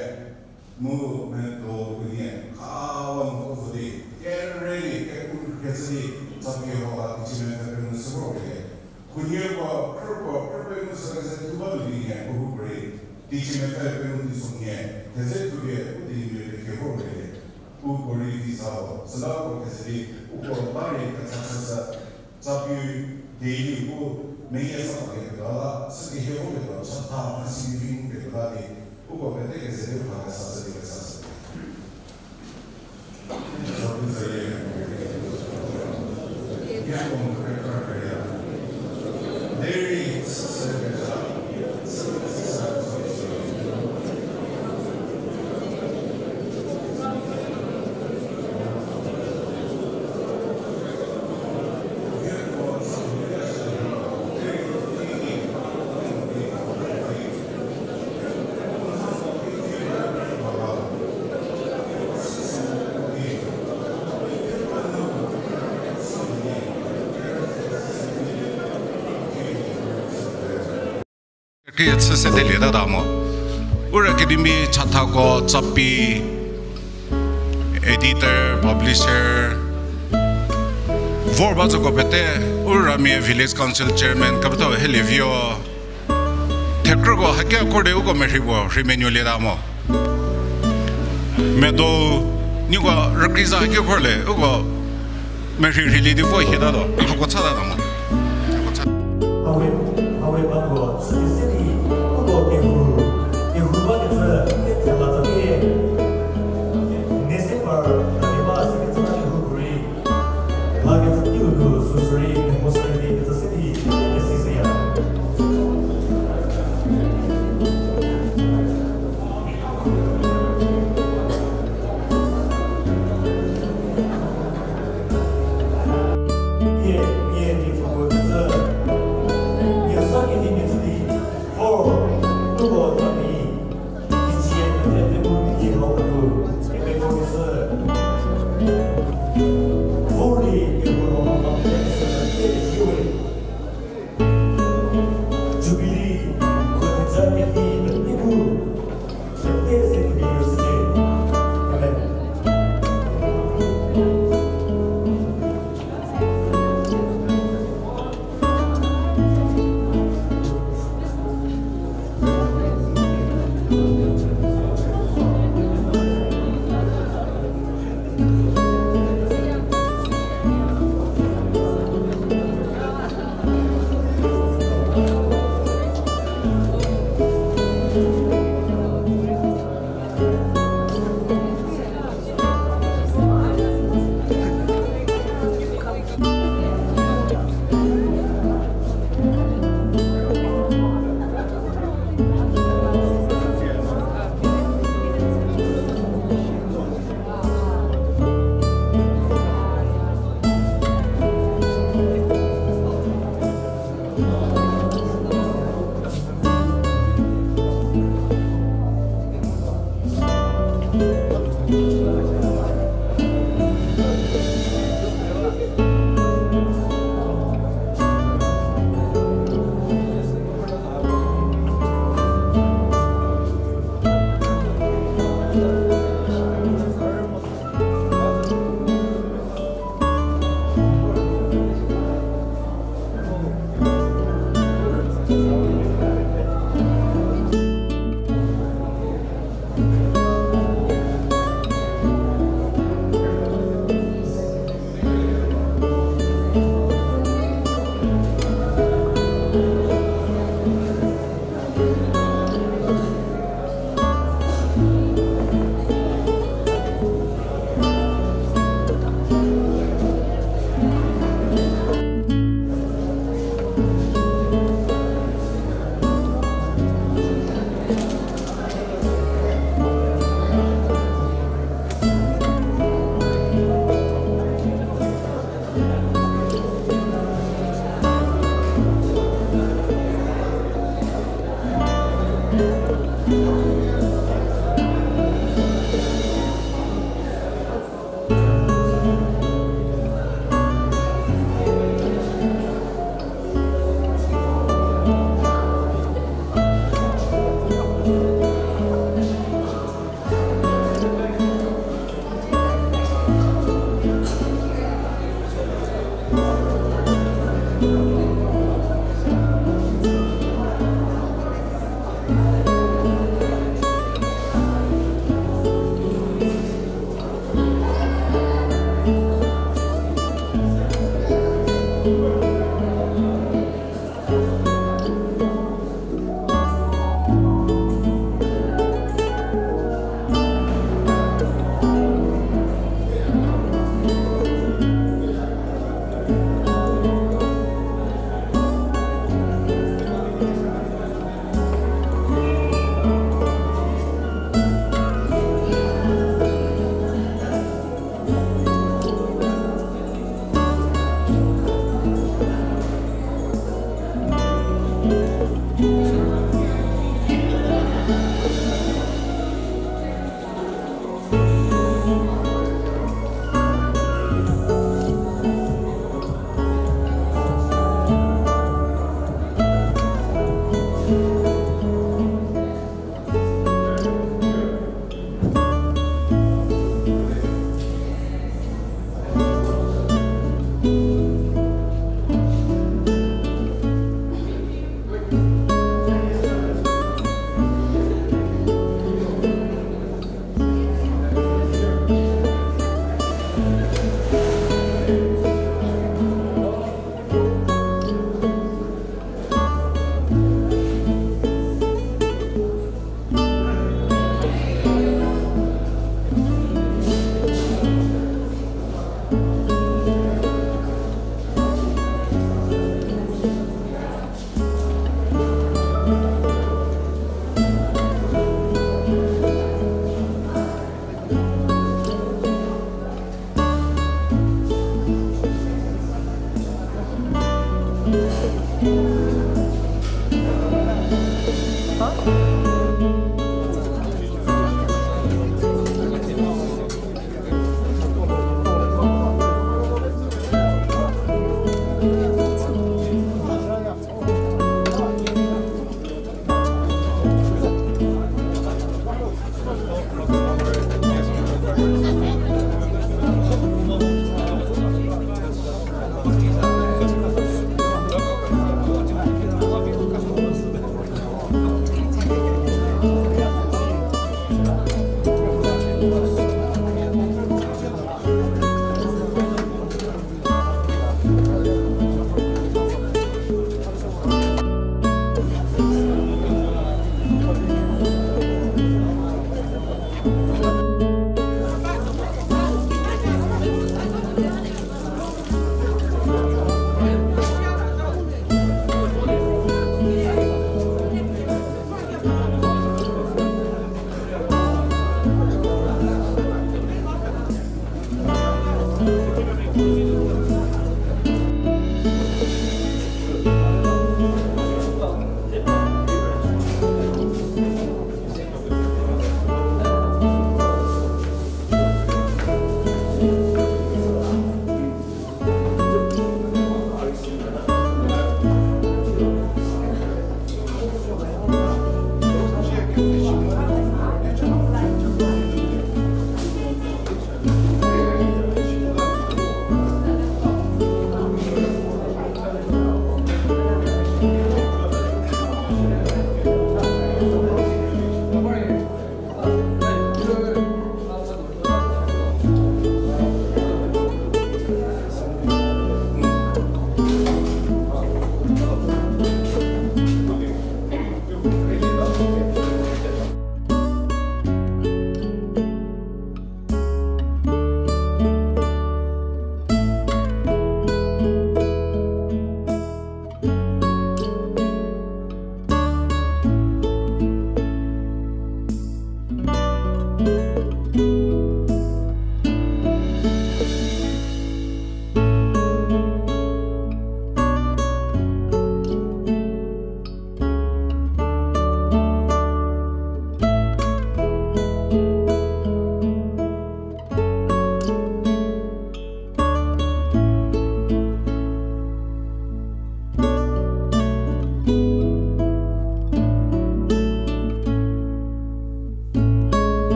mu medo unie, khawa mo zo di, kere di, keku kecü di, tsapi hau ha, kichime pepengou sü ro rei. Khunhie ko, khrü ko, khrü pengou sü keze tuba lu di nie, uhu rei. Kichime pepengou di so nie, keze tupie, u di nie pekehou rei. Uko rei di sa ho, süla uko keze di, uko ba rei kecha chüshü, tsapi di u meyie sa ba ketuo la, sü kehie vo ketuo, chatha mhasi di vi mu ketuo la di, uko pete keze di u pha kesa sü di kesa sü. Krie chü se delieta ta mo. Ura Academy chathako, tsapi, editor, publisher, vor ba zoko pete, Uramia Village Council Chairman, kepethau Helevio, thekrüko haki akhor di uko merhei puo rhei menuolieta mo. Medo, nieko rükriza haki akhor le, uko merhei rheilie di vo hieta do, hako chata ta mo. Hawe, hawe ba ko, sü di se di, uko kehou, kehou ba kecü, ke thela tsü di, ne se par, na di ba, sü kecü na kehou kori. Mha kecü teiu nu süsü rei, mehosü rei di kecü se di, kesi seya. Ie,